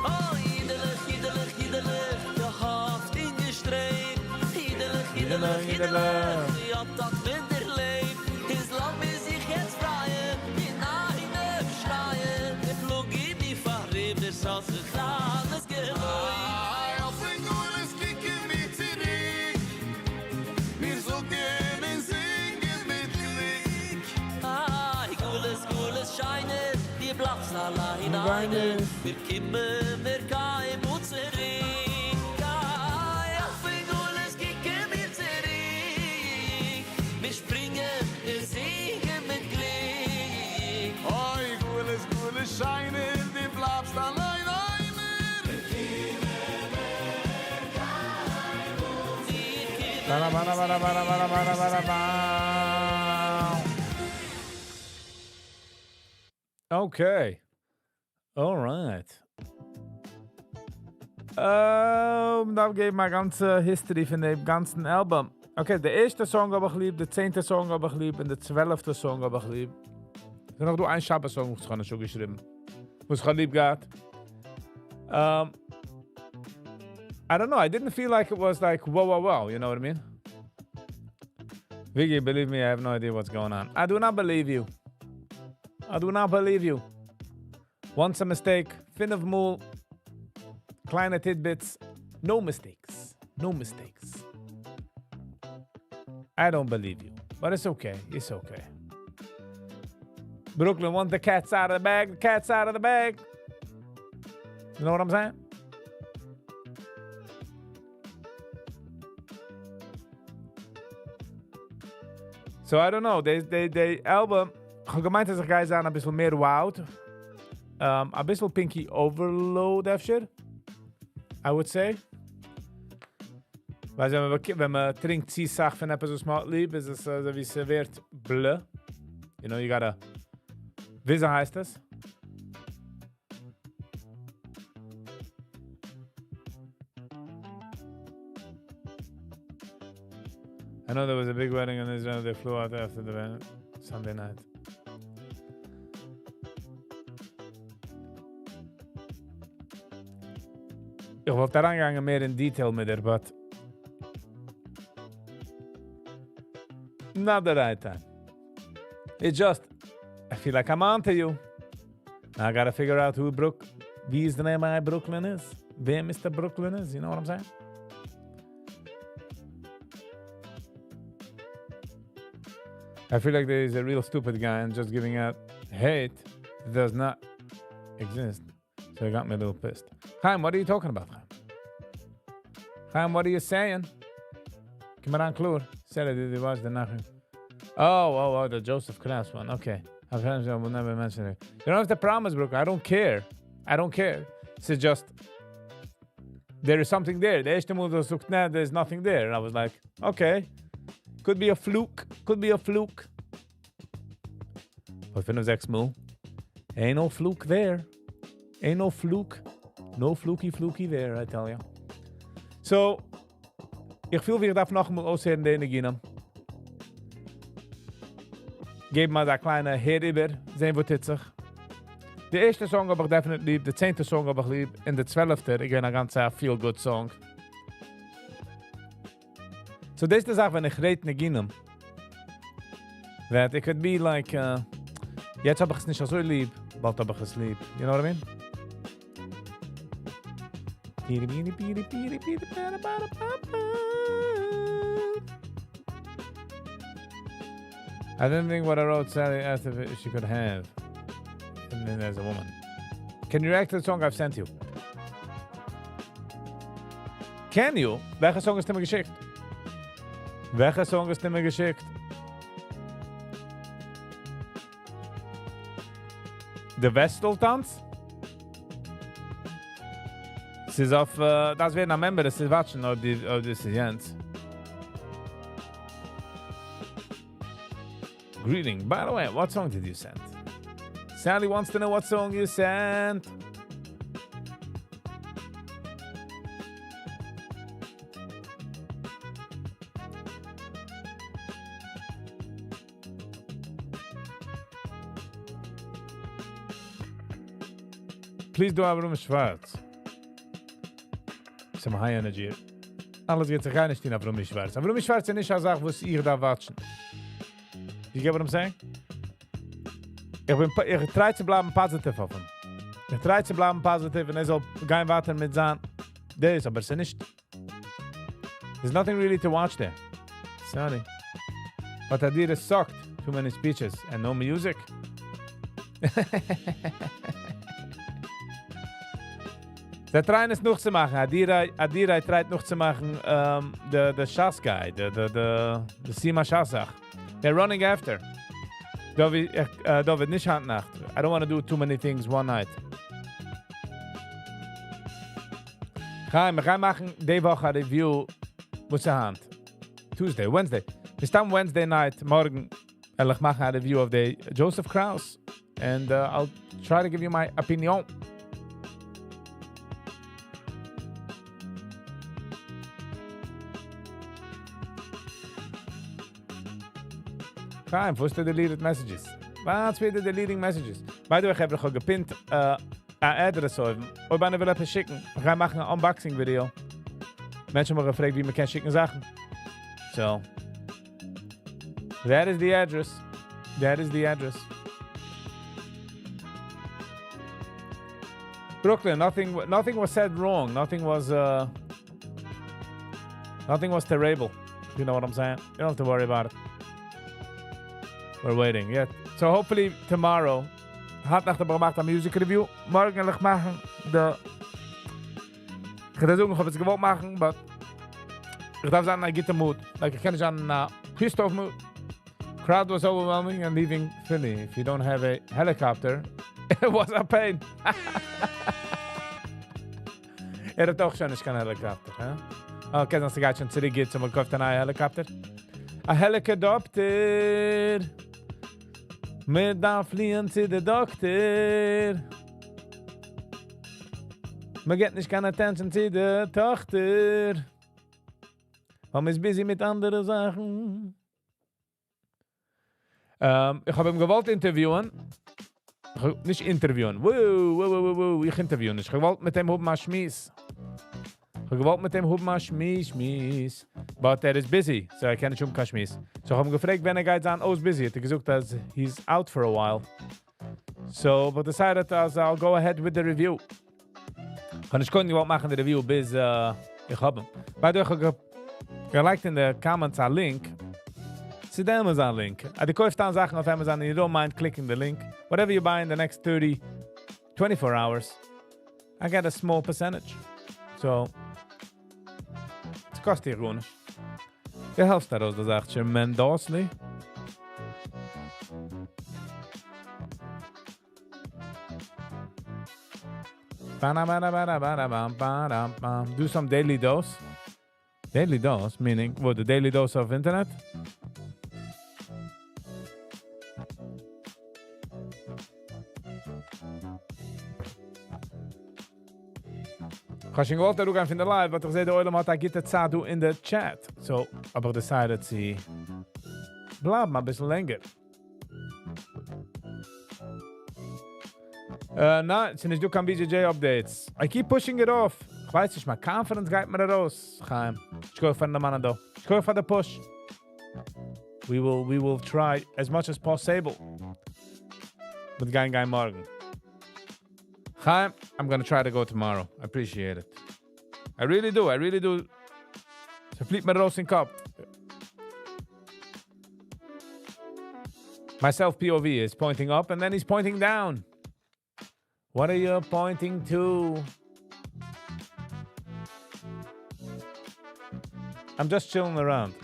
אוי, אידעלעך, אידעלעך, אידעלעך, געהאפט און געשטרעבט. אידעלעך, אידעלעך, אידעלעך, אט האט מען דערלעבט. איז לאמיר זיך יעצט פרייען, אינאיינעם שרייען. די פלאג און מי פאראיבער, ס'האט זיך אלעס געלוינט. איי, אויפן גלות קוקן מיר צוריק. מיר זאגן און זינגען מיט גליק. איי, גלות, גלות, שיינע, דו בלייבסט אליין איינע. מיר קומען מער קיינמאל צוריק. איי, אויפן גלות קוקן מיר צוריק. מיר שפרינגען און זינגען מיט גליק. אוי, גלות, גלות, שיינע, דו בלייבסט אליין איינער. Ba-da-ba-da-ba-da-ba-da-ba-da-ba-da-ba. Okay. All right. דארף געבן מיין גאנצע history פון דעם גאנצן album. Okay, דער ערשטע song האב איך ליב, דער 10טע song האב איך ליב און דער 12טע song האב איך ליב. ס'איז נאך דא איין שבת song, וואס איך האב שוין געשריבן. וואס איך האב ליב געהאט. I don't know, I didn't feel like it was like, whoa, you know what I mean? Vicky, believe me, I have no idea what's going on. I do not believe you. I do not believe you. Once a mistake, פינף מאל, קליינע tidbits, no mistakes. No mistakes. I don't believe you. But it's okay. It's okay. Brooklyn want the cat's out of the bag, the cat's out of the bag. You know what I'm saying? So I don't know, די, די, די album, איך האב געמיינט אז איך גיי זיין אביסל מער wowed. Um, אביסל Pinky Overload אפשר, I would say. ווייל ווען מען, ווען מען טרינקט צו סאך פון עפעס וואס מען האט ליב, איז עס אזוי ווי ס'ווערט בלע. You know, you gotta... וויאזוי הייסט עס? I know there was a big wedding in Israel. They flew out after the event Sunday night. איך וואלט אריינגעגאנגען מער אין detail מיט דיר, but not the right time. It just, I feel like I'm on to you. Now I gotta figure out who Brook, ווי איז the name of Brooklyn איז. ווער Mr. Brooklyn איז, you know what I'm saying? I feel like there is a real stupid guy and just giving out hate that does not exist. So it got me a little pissed. Chaim, what are you talking about, Chaim? Chaim, what are you saying? קום אריין קלאר. Said it was the nothing. Oh, oh, oh, the Joseph Kraus one. Okay. I will never mention it. You don't have to promise, Brooke. I don't care. I don't care. It's just there is something there. די ערשטע מאל זאגט, nah, there's nothing there. And I was like, okay. Could be a fluke. Could be a fluke. But פינף זעקס מאל. Ain't no fluke there. Ain't no fluke. No fluky fluky there, I tell you. So, איך פיל ווי איך דארף נאכאמאל אויסהערן די ניגונים. געב מיר א קליינע הער איבער, זען וואס טוט זיך. די ערשטע song האב איך definitely ליב, די צענטע song האב איך ליב, און די צוועלפטע, איז געווען א גאנצע feel-good song. So, דאס איז די זאך, ווען איך rate ניגונים, that it could be like, יעצט האב איך עס נישט אזוי ליב, באלד האב איך עס ליב. You know what I mean? Piri, piri, piri, piri, piri, para, para, pa, pa. I didn't think what I wrote, Sally asked if she could have. And then there's a woman. Can you react to the song I've sent you? Can you? וועלכע song האסטו מיר געשיקט? וועלכע song האסטו מיר געשיקט? The Vestal טאנץ? ס'איז אויף, דאס ווערן א member, עס איז watchן, אויב די, אויב דאס איז יענץ. Greeting. By the way, what song did you send? Sally wants to know what song you sent. Please do Avrum Schwartz. Some high energy. אלעס גייט זיך גארנישט אין Avrumi Schwartz. Avrumi Schwartz איז נישט א זאך, וואס איך דארף watchן. You get what I'm saying? איך בין, איך try צו בלייבן positive אויף אים. איך try צו בלייבן positive און ער זאל גיין ווייטער מיט זיין דאס, אבער עס איז נישט. There's nothing really to watch there. Sorry. But Adira sucked. Too many speeches and no music. זיי tryען עס נאכצומאכן. Adira, Adira tryט נאכצומאכן um, the, the Shas guy, the, the, the, the Sima Shasach. They're running after. David, David, נישט היינט נאכט. I don't want to do too many things one night. חיים, מיר גייען מאכן די וואך א review. וואס איז היינט? Tuesday, Wednesday. מסתם Wednesday night, מארגן, וועל איך מאכן א review of the Joseph Kraus. And I'll try to give you my opinion. חיים, וואו איז די deleted messages? וואס ווערט די deleting messages? By the way, איך האב גע pinט א address אויבן. אויב איינער וויל עפעס שיקן, איך גיי מאכן אן unboxing video. מענטשן האבן געפרעגט, ווי מען קען שיקן זאכן. So, that is the address. That is the address. Brooklyn, nothing, nothing was said wrong. Nothing was terrible. You know what I'm saying? You don't have to worry about it. We're waiting. Yeah, So hopefully tomorrow, היינט נאכט האב איך געמאכט א music review, מארגן וועל איך מאכן די, איך וועל דיר זאגן, איך האב עס געוואלט מאכן, but איך דארף זיין אין א גוטע mood, like איך קען נישט זיין אין א pissed off mood. Crowd was overwhelming and leaving Philly if you don't have a helicopter it was a pain. ער האט אויך שוין נישט קיין helicopter, הא? אה, קען זיין ס'גייט שוין צוריק גוט, so מ'קויפט א נייע helicopter. א helicopter! מ'דארף פליען צו די דאקטער. מ'געט נישט קיין attention צו די טאכטער. ווייל מ'איז busy מיט אנדערע זאכן. איך האב אים געוואלט אינטערוויוען. נישט אינטערוויוען. וואו וואו וואו וואו איך אינטערוויו נישט. איך האב געוואלט מיט אים האבן א שמועס. איך האב געוואלט מיט אים האבן א שמועס שמועס. But ער איז busy, so ער קען נישט האבן קיין שמועס. So איך האב אים געפרעגט ווען ער גייט זיין אויס busy, האט ער געזאגט אז he's out for a while. So האב איך decided אז I'll go ahead with the review. איך האב נישט קודם געוואלט מאכן די review ביז איך האב אים. By the way, איך האב געלייגט אין די comments א link צו די Amazon link. אז דו קויפסט איין זאכן אויף Amazon and you don't mind clicking די link, whatever you buy in the next 30, 24 hours, I get a small percentage. So, עס קאסט דיר גארנישט. דו העלפסט ארויס די זאך tremendously. Do some daily dose. Daily dose, meaning, what, the daily dose of internet? כ'האב שוין געוואלט אראפגיין פון די live, but איך זע די עולם האט א גוטע צייט דא אין די chat. So, האב איך decided צו בלייבן אביסל לענגער. ניין, ס'איז נישט דא קיין BJJ updates. I keep pushing it off. כ'ווייס נישט, מיין confidence גייט מיר ארויס, חיים. שכוח פארן דערמאנען דא. שכוח פאר די push. We will, we will try as much as possible. מיט גיין גיין מארגן. חיים, I'm gonna try to go tomorrow. I appreciate it. I really do, I really do. ס'פליט מיר ארויס אין קאפ. Myself POV is pointing up and then he's pointing down. What are you pointing to? I'm just chilling around.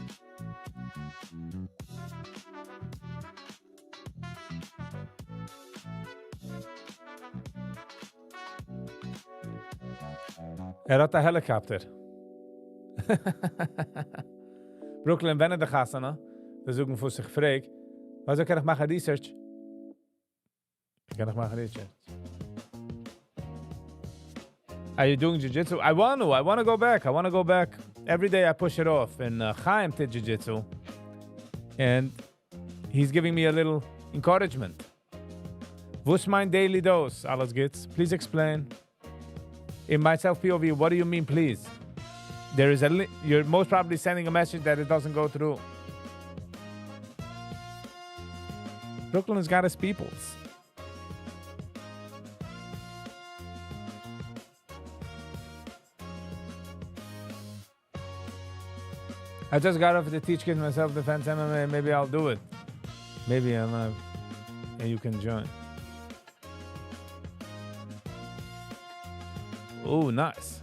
ער האט א helicopter. Brooklyn, ווען איז די חתונה? זיי זאגן וואס איך פרעג. וויאזוי קען איך מאכן research? איך קען נאך מאכן research. Are you doing jiu-jitsu? I want to. I want to go back. I want to go back. Every day I push it off. And uh, Chaim did jiu-jitsu. And he's giving me a little encouragement. וואס מיינט daily dose? אלעס גוטס. Please explain. In myself POV, what do you mean please? There is a you're most probably sending a message that it doesn't go through. Brooklyn has got its peoples. I just got off to teach kids my self-defense MMA. Maybe I'll do it. Maybe I'm live and you can join. Oh, nice.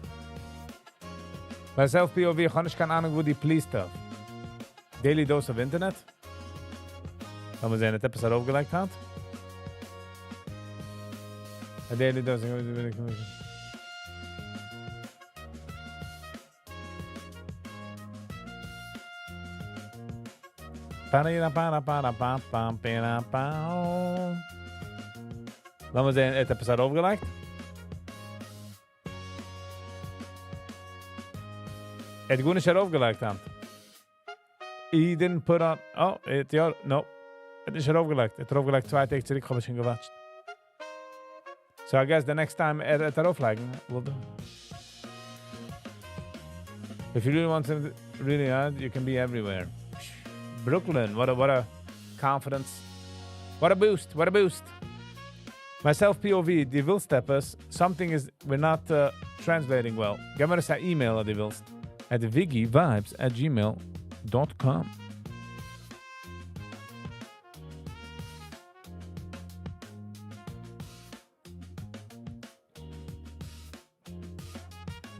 Myself POV, איך האב נישט קיין אהנונג וואו דו פליסט אויף. Daily dose of internet? לאמיר זען, האט עפעס ארויפגעלייגט היינט? A daily dose of לאמיר זען, ער האט עפעס ארויפגעלייגט? ער האט גארנישט ארויפגעלייגט היינט. He didn't put on, oh, ער האט יא, no. ער האט נישט ארויפגעלייגט. ער האט ארויפגעלייגט צוויי טעג צוריק, כ'האב עס שוין געוואטשט. So I guess the next time ער וועט ארויפלייגן, will do. If you really want something really hard, you can be everywhere. Brooklyn, what a, what a confidence. What a boost, what a boost. Myself POV, דו ווילסט עפעס, something is, we're not uh, translating well. גיב מיר עס א email אז דו ווילסט. At wiggyvibes at gmail.com.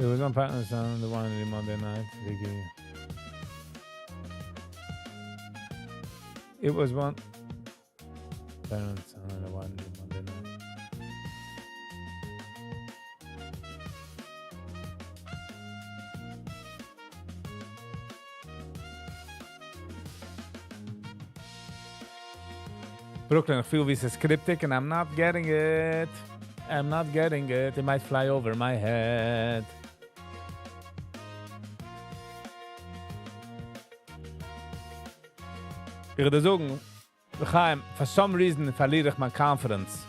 So it was on partners on the one on Monday night. Vicky. It was one parents on the one Monday night. Brooklyn, איך פיל ווי ס'איז cryptic and I'm not getting it. I'm not getting it. It might fly over my head. איך וועל דיר זאגן, חיים, for some reason פארליר איך מיין confidence.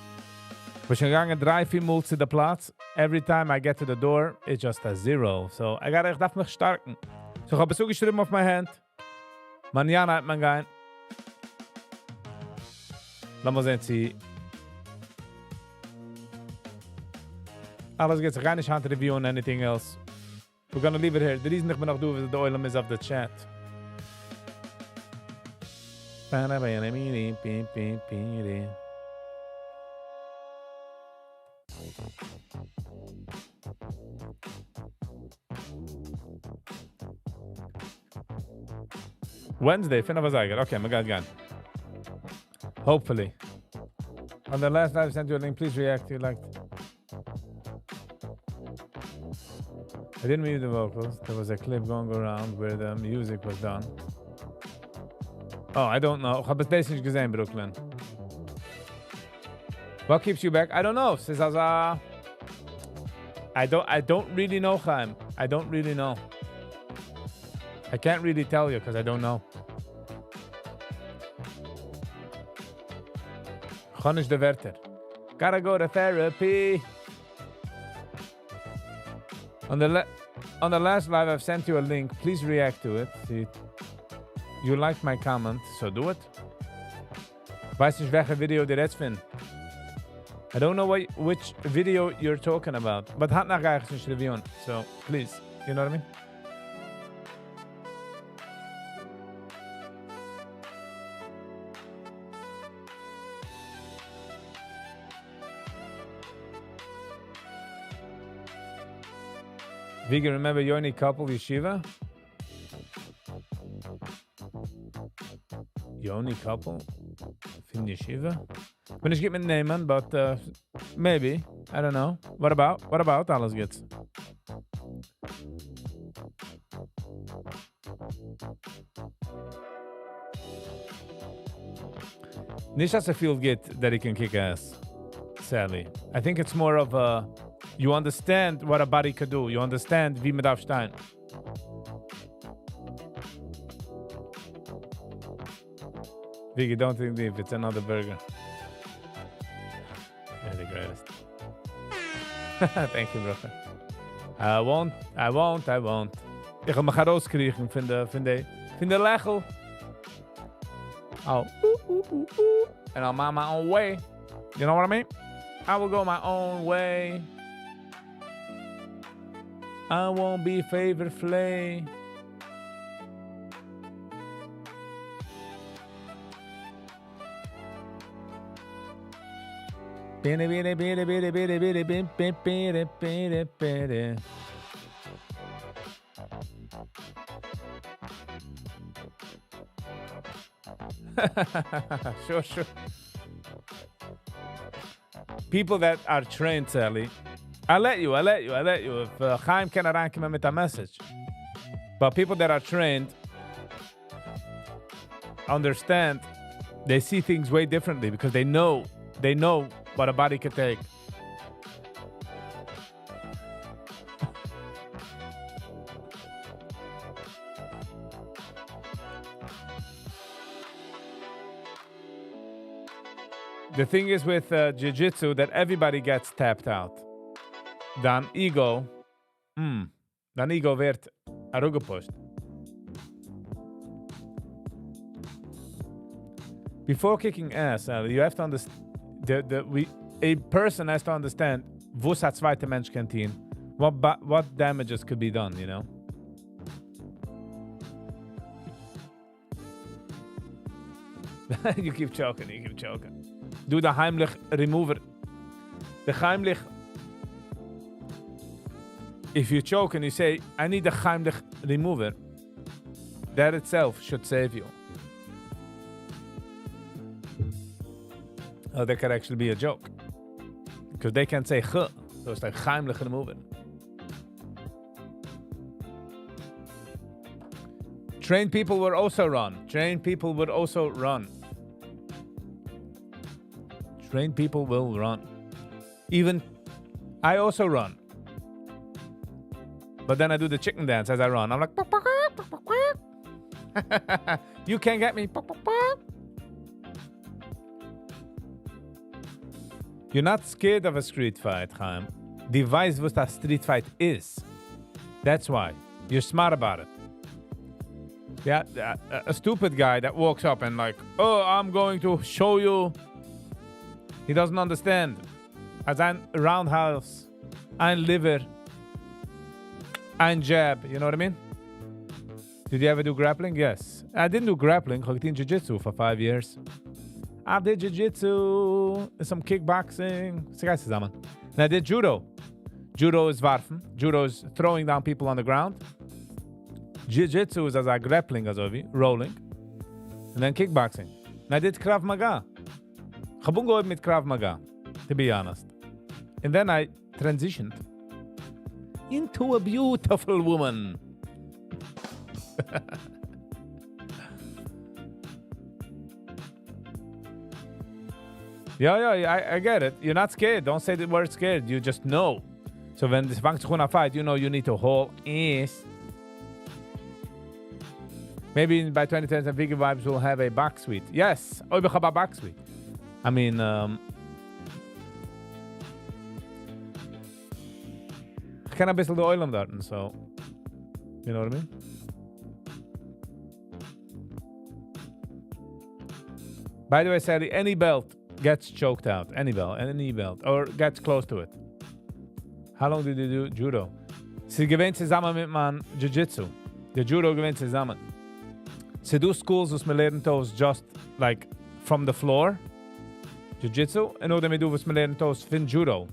איך בין שוין געגאנגען דריי, פיר מאל צו די פלאץ. Every time I get to the door, it's just a zero. So, I gotta, איך דארף מיך שטארקן. So, איך האב עס צוגעשריבן אויף מיין הענט. Mañana וועט מען גיין. לאמיר זען צי אלעס גייט זיך גיי נישט היינט review ען anything else. We're gonna leave it here. די reason איך בין נאך דא איז די עולם איז אויף די chat. Wednesday, פינף אזייגער. Okay, מ'גייט גיין. Hopefully. On the last live sent you a link, please react. You liked. I didn't read the vocals. There was a clip going around where the music was done. Oh, I don't know. איך האב עס דאס נישט געזען, Brooklyn. What keeps you back? I don't know. ס'איז אזא... I don't really know, Chaim. I don't really know. I can't really tell you because I don't know. כ'האב נישט די ווערטער. Gotta go to therapy. On the last live, I've sent you a link. Please react to it. See, you liked my comment, so do it. ווייס נישט, וועלכע video דו רעדסט פון. I don't know which video you're talking about. But היינט נאכט גיי איך נישט review ען. So, please. You know what I mean? Vegan, remember Yoni Couple Yeshiva? Yoni Couple? פון Yeshiva? בין נישט גוט מיט נעמען, but maybe. I don't know. What about? What about? אלעס גוט. נישט אז ס'פילט גוט that he can kick ass, Sally. I think it's more of a you understand what a body could do. You understand ווי מען דארף שטיין. Viggy, don't think deep. It's another burger. You're the greatest. Thank you, brother. I won't, I won't, I won't. איך וועל מיך ארויסקריכן פון די, פון די, פון די לעכל. Oh, ooh, ooh, ooh, ooh. And I'm on my own way. You know what I mean? I will go my own way. I won't be favorite flay. Bene, bene, bene, bene, bene, bene, bene, bene, bene, bene. Sure, sure. People that are trained, Sally, I let you, I let you, I let you. If Chaim קען אריינקומען מיט א message. But people that are trained understand, they see things way differently because they know what a body could take. The thing is with jiu-jitsu that everybody gets tapped out. דיין ego, דיין ego ווערט אראפגעפושט. Before kicking ass, you have to understand, the, we, a person has to understand וואס א צווייטער מענטש קען טון, what damages could be done, you know? You keep choking, you keep choking. Do the Heimlich remover. The Heimlich. If you choke and you say, I need a Heimlich remover, that itself should save you. Oh, that could actually be a joke. Because they can't say ch, so it's like Heimlich remover. Trained people would also run. Trained people would also run. Trained people will run. Even I also run. But then I do the chicken dance as I run. I'm like, you can't get me. You're not scared of a street fight, Chaim. דו ווייסט וואס א street fight איז. That's why. You're smart about it. Yeah, a stupid guy that walks up and like, oh, I'm going to show you. He doesn't understand. אז איין roundhouse, איין liver, איין jab, you know what I mean? Did you ever do grappling? Yes. I didn't do grappling. I did jiu-jitsu for 5 years. I did jiu-jitsu, some kickboxing. And I did judo. Judo איז ווארפן. Judo is throwing down people on the ground. Jiu-jitsu איז אזא grappling, אזוי ווי, rolling. And then kickboxing. And I did Krav Maga. איך האב אנגעהויבן מיט Krav Maga, to be honest. And then I transitioned into a beautiful woman. Yeah, I get it. You're not scared. Don't say the word scared. You just know. So ווען עס פאנגט זיך אן א fight, you know you need to hold is. Maybe by 2010 Vegan Vibes will have a box suite. Yes. אויב איך האב א box suite. I mean, איך קען א ביסל די עולם דארטן, so you know what I mean? By the way, Sally, any belt gets choked out. Any belt, any belt, or gets close to it. How long did you do judo? ס'איז געווען צוזאמען מיט מיין jiu-jitsu. די judo געווען צוזאמען. ס'דא schools וואס מ'לערנט אויס just like from the floor. Jiu-jitsu. און אדער ס'דא וואס מ'לערנט אויס פון judo.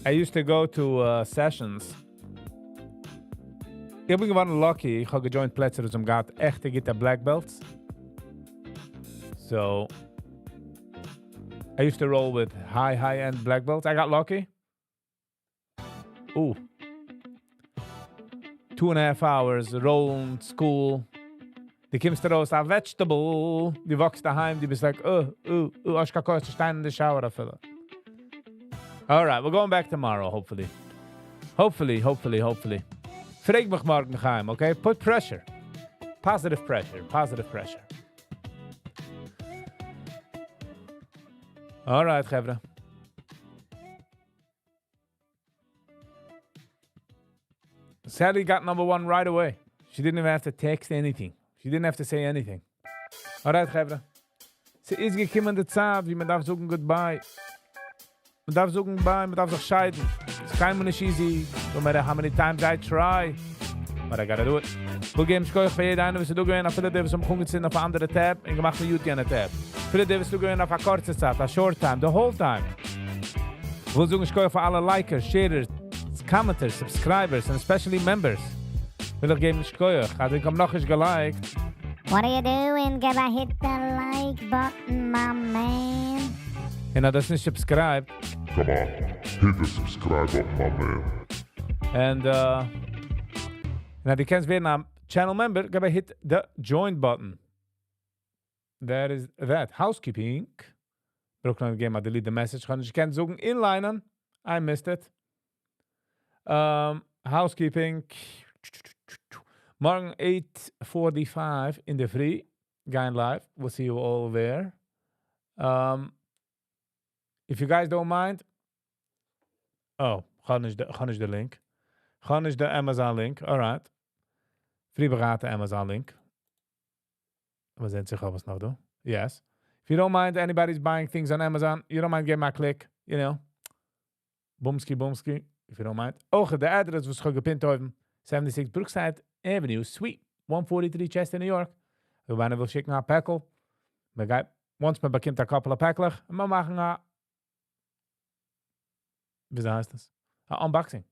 I used to go to sessions. איך בין געווארן lucky. איך האב גע joined פלעצער, וואס האבן געהאט עכטע גוטע black belts. So I used to roll with high, high-end black belts. I got lucky. Ooh. 2.5 hours rolling school. דו קומסט ארויס א vegetable. דו walk סט אהיים, דו ביסט like, oh, oh, oh, איך קען שטיין אין די shower אפילו. All right, we're going back tomorrow, hopefully. Hopefully, hopefully, hopefully. פרעג מיך מארגן, Chaim, okay? Put pressure. Positive pressure, positive pressure. All right, חברה. Sally got number one right away. She didn't even have to text anything. She didn't have to say anything. All right, חברה. ס'איז געקומען די צייט, ווי מען דארף זאגן goodbye. מען דארף זאגן bye, מען דארף זיך שיידן. ס'איז קיינמאל נישט easy, no matter how many times I try. But I gotta do it. כ'וויל געבן שכוח פאר יעדער איינער, וואס איז דא געווען, אפילו די, וואס האבן אנגעצינדן אויף אן אנדערע tab און געמאכט mute יענע tab. אפילו די, וואס איז דא געווען אויף א קורצע צייט, א short time, the whole time. כ'וויל זאגן שכוח פאר אלע likers, sharers, commenters, subscribers, and especially members. וויל איך געבן שכוח. אז איך האב נאך נישט גע liked. What are you doing? Gotta hit the like button, my man. און אז דו האסט נישט subscribed. Come on, hit the subscribe button, my man. And now דו קענסט ווערן א channel member, געב א hit the join button. That is that. Housekeeping. Brooklyn געב מיר delete the message. קען איך קען זאגן inlinen. I missed it. Housekeeping. מארגן 8:45 אין דער פרי. גיין live. We'll see you all there. If you guys don't mind. Oh, כ'האב נישט די link. כ'האב נישט די Amazon link. All right. פרי Amazon link. וואס זענען זיכער וואס נאך דא? Yes. If you don't mind anybody's buying things on Amazon, you don't mind getting my click, you know. Boomski, boomski, if you don't mind. אויך די address וואס איך האב גע pin ט אויבן. 76 Brookside Avenue, Suite 143 Chester, New York. אויב איינער וויל שיקן א פעקל, מען גייט, once מען באקומט a couple of פעקלעך, מיר מאכן א, ווי הייסט דאס? א unboxing.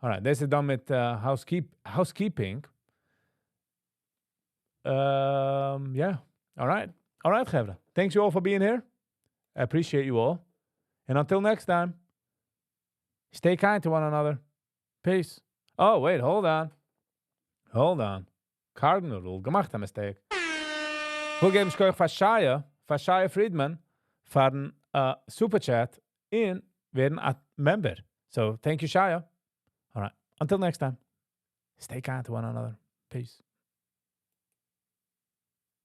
Alright, דאס איז דאן מיט housekeeping. Yeah. Alright. Alright, חברה. Thanks you all for being here. I appreciate you all. And until next time, stay kind to one another. Peace. Oh, wait, hold on. Hold on. Cardinal rule. געמאכט א mistake. וויל געבן שכוח פאר Shia, פאר Shia Friedman, פארן Super Chat און ווערן א member. So, thank you, Shia. All right. Until next time, stay kind to one another. Peace.